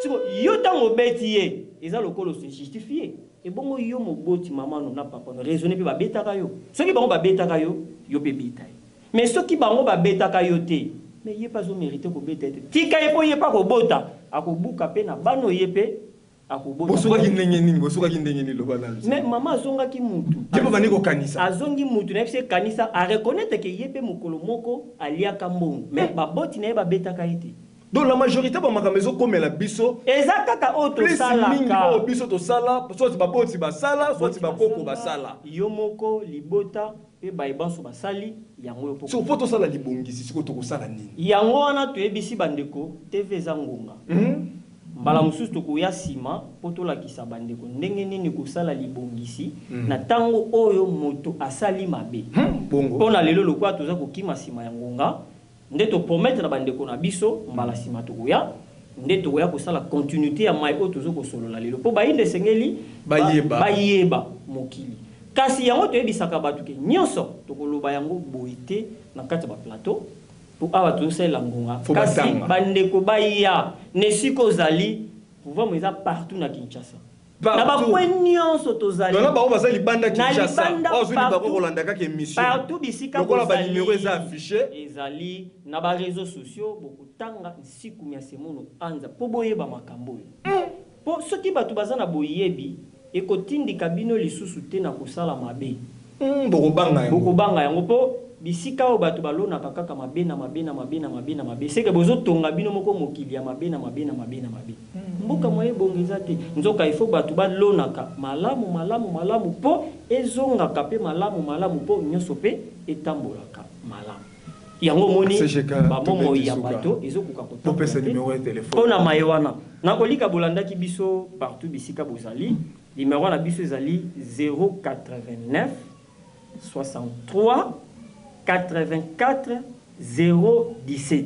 Speaker 3: sikoyo yo tango obeti ye eza lokola o se justifier ebongo yo moboti mama no na papa no raisonner pe babetaka yo soki bango babetaka yo yo pe beta ye mais soki bango babetaka yo te mais ye pe azo meriter kobeta ye te tika ye po ye pe akobota akobuka pe na bana oyo ye pe Akobota
Speaker 2: Bosukaki ndenge nini? Bosukaki ndenge nini? Loba nanu.
Speaker 3: Mais maman azongaki mutu.
Speaker 2: Ye pe abandi kokanisa.
Speaker 3: Azongi mutu nayebisi ye kanisa a reconnaitre que ye pe mukolo moko aliaka mbongo mais baboti naye babetaka ye te.
Speaker 2: Donc la majorite ba makambo ezo komela biso
Speaker 3: Eza kaka oyo
Speaker 2: plus mingi
Speaker 3: tosalaka.
Speaker 2: oyo biso tosala soit baboti basala soit
Speaker 3: Baboti
Speaker 2: bakoko
Speaker 3: basala,
Speaker 2: basala.
Speaker 3: yo moko, libota pe baye banso basali yango yo pe
Speaker 2: Sikoyo po tosala libongisi sikoyo tokosala nini?
Speaker 3: Yango wana toyebisi ba ndeko TV eza ngonga. Mbala mosusu tokoya sima mpo tolakisa bandeko ndenge nini kosala libongisi na tango oyo moto asali mabe.
Speaker 2: Bongo.
Speaker 3: Mpo na lelo, lokola toza kokima sima ya ngonga, nde to promettre na bandeko na biso, mbala sima tokoya, nde tokoya kosala continuite ya maye oyo tozo kosolola lelo. Mpo bayindo esengeli ba,
Speaker 2: Bayeba.
Speaker 3: bayeba mokili. Kasi yango toyebisaka bato ke nionso tokoloba yango boye te na kati ya ba plateaux. Po awa tozo salela ngonga
Speaker 2: Faut
Speaker 3: kasi
Speaker 2: batanga.
Speaker 3: ba ndeko baya na esika ozali pouvoir eza partout na Kinshasa na ba
Speaker 2: Partout.
Speaker 3: coin nionso tozali
Speaker 2: Dona bango baza libanda
Speaker 3: na
Speaker 2: Kinshasa.
Speaker 3: libanda
Speaker 2: Oyo azwi libaku
Speaker 3: partout
Speaker 2: kolanda kaka emission.
Speaker 3: partout bisika
Speaker 2: Lokola ba
Speaker 3: bozali
Speaker 2: numero eza affiche.
Speaker 3: ezali na ba reseaux sociaux bokotanga nsiku mia semono anza po boyeba makambo oyo po soki batu baza na boyebi Ekotindika bino lisusu te na kosala mabe.
Speaker 2: Hum, bokobanga yango.
Speaker 3: Bokobanga yango po bisika oyo batu balonaka kaka mabe na mabe na mabe na mabe na mabe, seke bozo tonga bino moko mokili ya mabe na mabe na mabe na mabe. Mboka moyen ebonga eza te. Nzoka il faut batu balonaka malamu malamu malamu po ezongaka pe malamu malamu po nioso pe etambolaka malamu. Yango omoni
Speaker 2: CGK,
Speaker 3: ba bomoi
Speaker 2: tobeti
Speaker 3: ya
Speaker 2: suka.
Speaker 3: bato ezokoka kotambola
Speaker 2: Bopesa
Speaker 3: te
Speaker 2: numero ya telephone.
Speaker 3: mpo na maye wana. Nakolika bolandaki biso partout bisika bozali. Numero na biso ezali 089 63 84 017.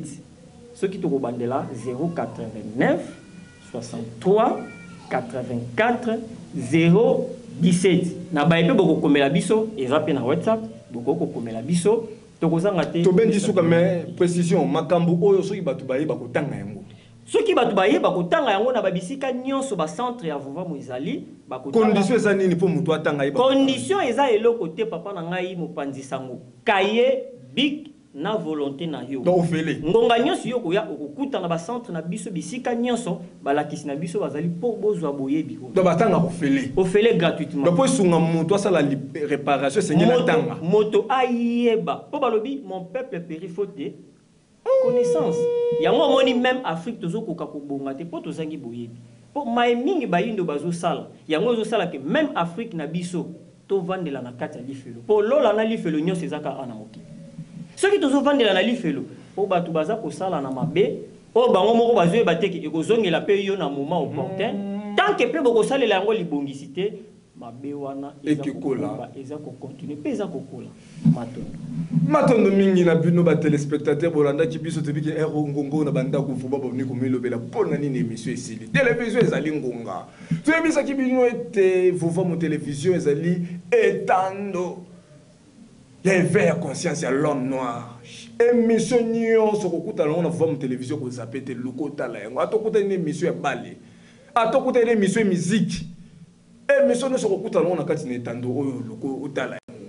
Speaker 3: Soki tokobandela 089 63 84 017. Na baye mpe bokokomela biso, eza mpe na WhatsApp, bokoki kokomela biso, tokozanga te.
Speaker 2: Tobendi suka, mais précision, makambo oyo soki bato bayeba kotanga yango.
Speaker 3: Soki bato bayeba kotanga yango na babisika nyonso bacentre ya Vuvamu ezali, bakotanga.
Speaker 2: Condition eza nini mpo moto atanga, yeba kotanga?
Speaker 3: Condition eza eloko te, papa na ngai mopanzi sango. Kaye, bic na volonté na yo.
Speaker 2: Donc ofele.
Speaker 3: Ngonga nyonso yo koya, okokuta na bacentre na biso bisika nyonso balakisi na biso bazali mpo bozwa boyebi oyo.
Speaker 2: Donc batanga ofele.
Speaker 3: Ofele, gratuitement.
Speaker 2: Donc mpo esunga moto asala réparation, esengeli atanga.
Speaker 3: Moto ayeba mpo balobi: "Mon peuple périt faute de connaissance." Yango omoni, même Afrique tozokoka kobonga te mpo tozangi boyebi, mpo maye mingi bayindo bazosala yango ezosala ke même Afrique na biso tovandela na kati ya lifelo, mpo lola na lifelo nyonso eza kaka na mokili. Soki tozovandela na lifelo mpo bato baza kosala na mabe oyo bango moko bazoyeba te ke ekozongela mpe yo na moment opportun, tant que mpe bokosalela yango libongisi te, mabe wana eza
Speaker 2: Ekekola.
Speaker 3: kokoba, eza kocontinue mpe eza kokola. Matondo.
Speaker 2: Matondo mingi na bino batelespectateur bolandaki biso. Tobiki ero ngongo na bandako vuba boni komilobela mpo na nini émission esili. Televizio ezali ngonga. Toyebisaki bino ete Vuvamu Télévision ezali etando ya éveil ya conscience ya l'homme noir. Émission nyonso kokutana yango na Vuvamu Télévision, kozape te, luka otala yango. Atokutani na émission ya bale, atokutani na émission ya musique, émission nyonso kokutana yango na kati na etando oyo, luka otala yango.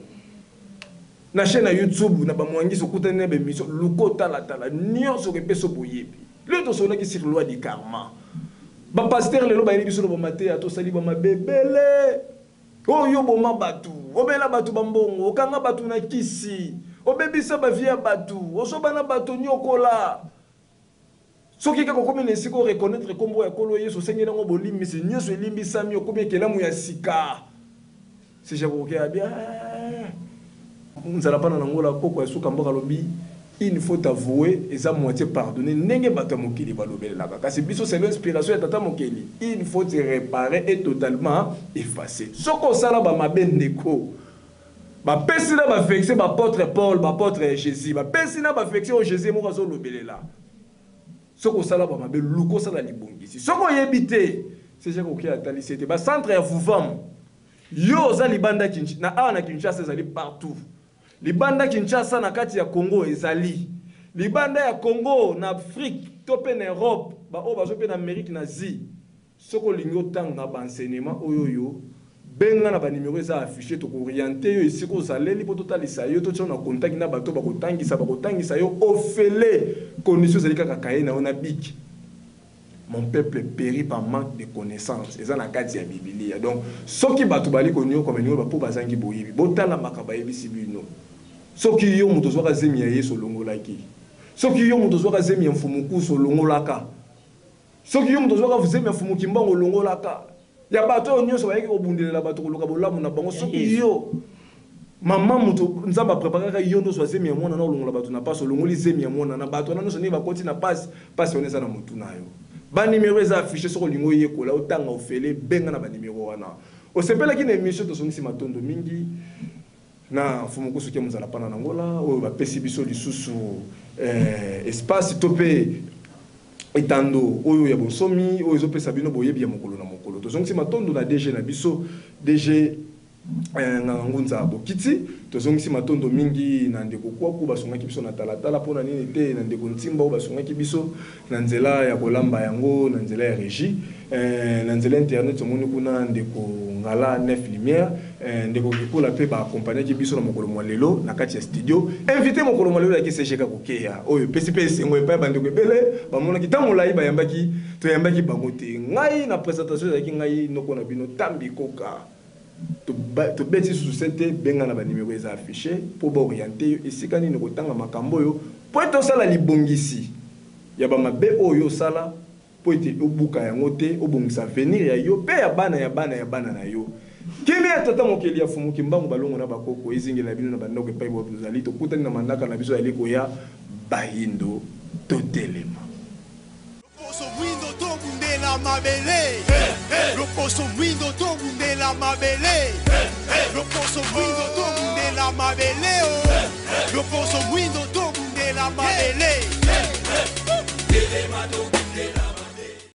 Speaker 2: Na chaîne ya YouTube na bamwangisi, okutani na baémission, luka otalatala nyonso okepesa boyebi. Lelo tosololaki sur loi du karma. Bapasteur lelo bayebi biso na bamateya, tosali bamabe ebele oyo: boma bato, obela bato bambongo, okanga bato na kisi, obebisa bavie ya bato, ozoba bato, nyokola. Soki kaka okomi na esika oreconnaître nkombo ya Nkolo Yesu, osengeli yango bolimbisi, nyonso elimbisami, okomi ekelamu ya sika. SG Koke abia nzala mpana na ngola koko ya suka mboka alobi: "Une faute avouée eza moitié pardonné." Ndenge bato ya mokili balobelelaka, kasi biso, selon inspiration ya tata mokeli, une faute réparée est totalement effacée. Soki osala bamabe, ndeko, bapesi na baversets, baapôtre Paul, baapôtre ya Jésus bapesi na baversets oyo Jésus moko azolobelela. Soki osala bamabe, luka osala libongisi. Soki oyebi te, SG Koke atalisi ete bacentre ya Vuvamu, yo oza libanda na awa na Kinshasa, ezali partout libanda Kinshasa, na kati ya Congo, ezali libanda ya Congo, na Afrique to mpe na Europe, baoyo bazo mpe na Amérique, na Asie. Soki olingi otanga baenseignement oyo, oyo benga na banimero eza affiché, tokooriente yo esika ozaleli mpo totalisa yo, totia na contact na bato bakotangisa, bakotangisa yo ofele. Condition ezali kaka kaye na yo na bic. "Mon peuple périt par manque de connaissance" eza na kati ya Bibilia. Donc soki bato bali koniokama, elingi mpo bazangi boyebi. Botala makambo bayebisi bino. Soki yo moto ozwaka zemi ya Yesu, olongolaki. Soki yo moto ozwaka zemi ya Mfumu Kusu, olongolaka. Soki yo moto ozwaka zemi ya Mfumu Kimbangu, olongolaka. Ya bato oyo nyonso bayaki kobundelela bato, koluka bolamu na bango. Soki yo mama moto Nzambe apreparaka yo nde ozwa zemi ya mwana na olongola bato na pasi, olongoli zemi ya mwana na bato wana nyonso, ndenge bakoti na pasi, pasi wana eza na motu na yo. Banimero eza affiché. Soki olingi oyekola, otanga ofele, benga na banimero wana. Osepelaki na émission, tozongisi matondo mingi na Mfumu Kusu Ke Mozala mpana na ngola oyo bapesi biso lisusu espace to mpe etando oyo ya bonsomi oyo ezopesa bino boyebi ya mokolo na mokolo. Tozongisi matondo na DG na biso, DG Nganga Ngunza Bokiti. Tozongisi matondo mingi na ndeko Kwaku basungaki biso na talatala mpona nini te, na ndeko Ntimba oyo basungaki biso na nzela ya kolamba yango, na nzela ya régie, na nzela internet. Omoni kuna ndeko Ngala Nef Lumière, ndeko Kikula mpe baakompagnaki biso na mokolo mwa lelo na kati ya studio. Invité mokolo mwa lelo yaki SG Kokeya oyo epesi mpe esengo epai bandeko ebele bamonaki ntango molai bayambaki, toyambaki bango te. Ngai na présentation ezalaki ngai noko na bino Tambi Koka. Tobeti susu se te, benga na banimero eza affiché mpo baoriente yo esika nini kotanga makambo oyo, mpo ete osala libongisi ya bamabe oyo osala, mpo ete obuka yango te, obongisa avenir ya yo mpe ya bana ya bana ya bana na yo. Kimia ya tata mokeli ya Fumu Kimbangu, balongo na bakoko ezingela bino na bandako epai bozali. Tokutani na mandaka na biso yali koya. Bayindo, totelema.
Speaker 1: Loposo mwindo, tobundela mabele. Loposo mwindo, tobundela mabele. Loposo mwindo, tobundela mabele o. Loposo mwindo, tobundela. tobundela mabele.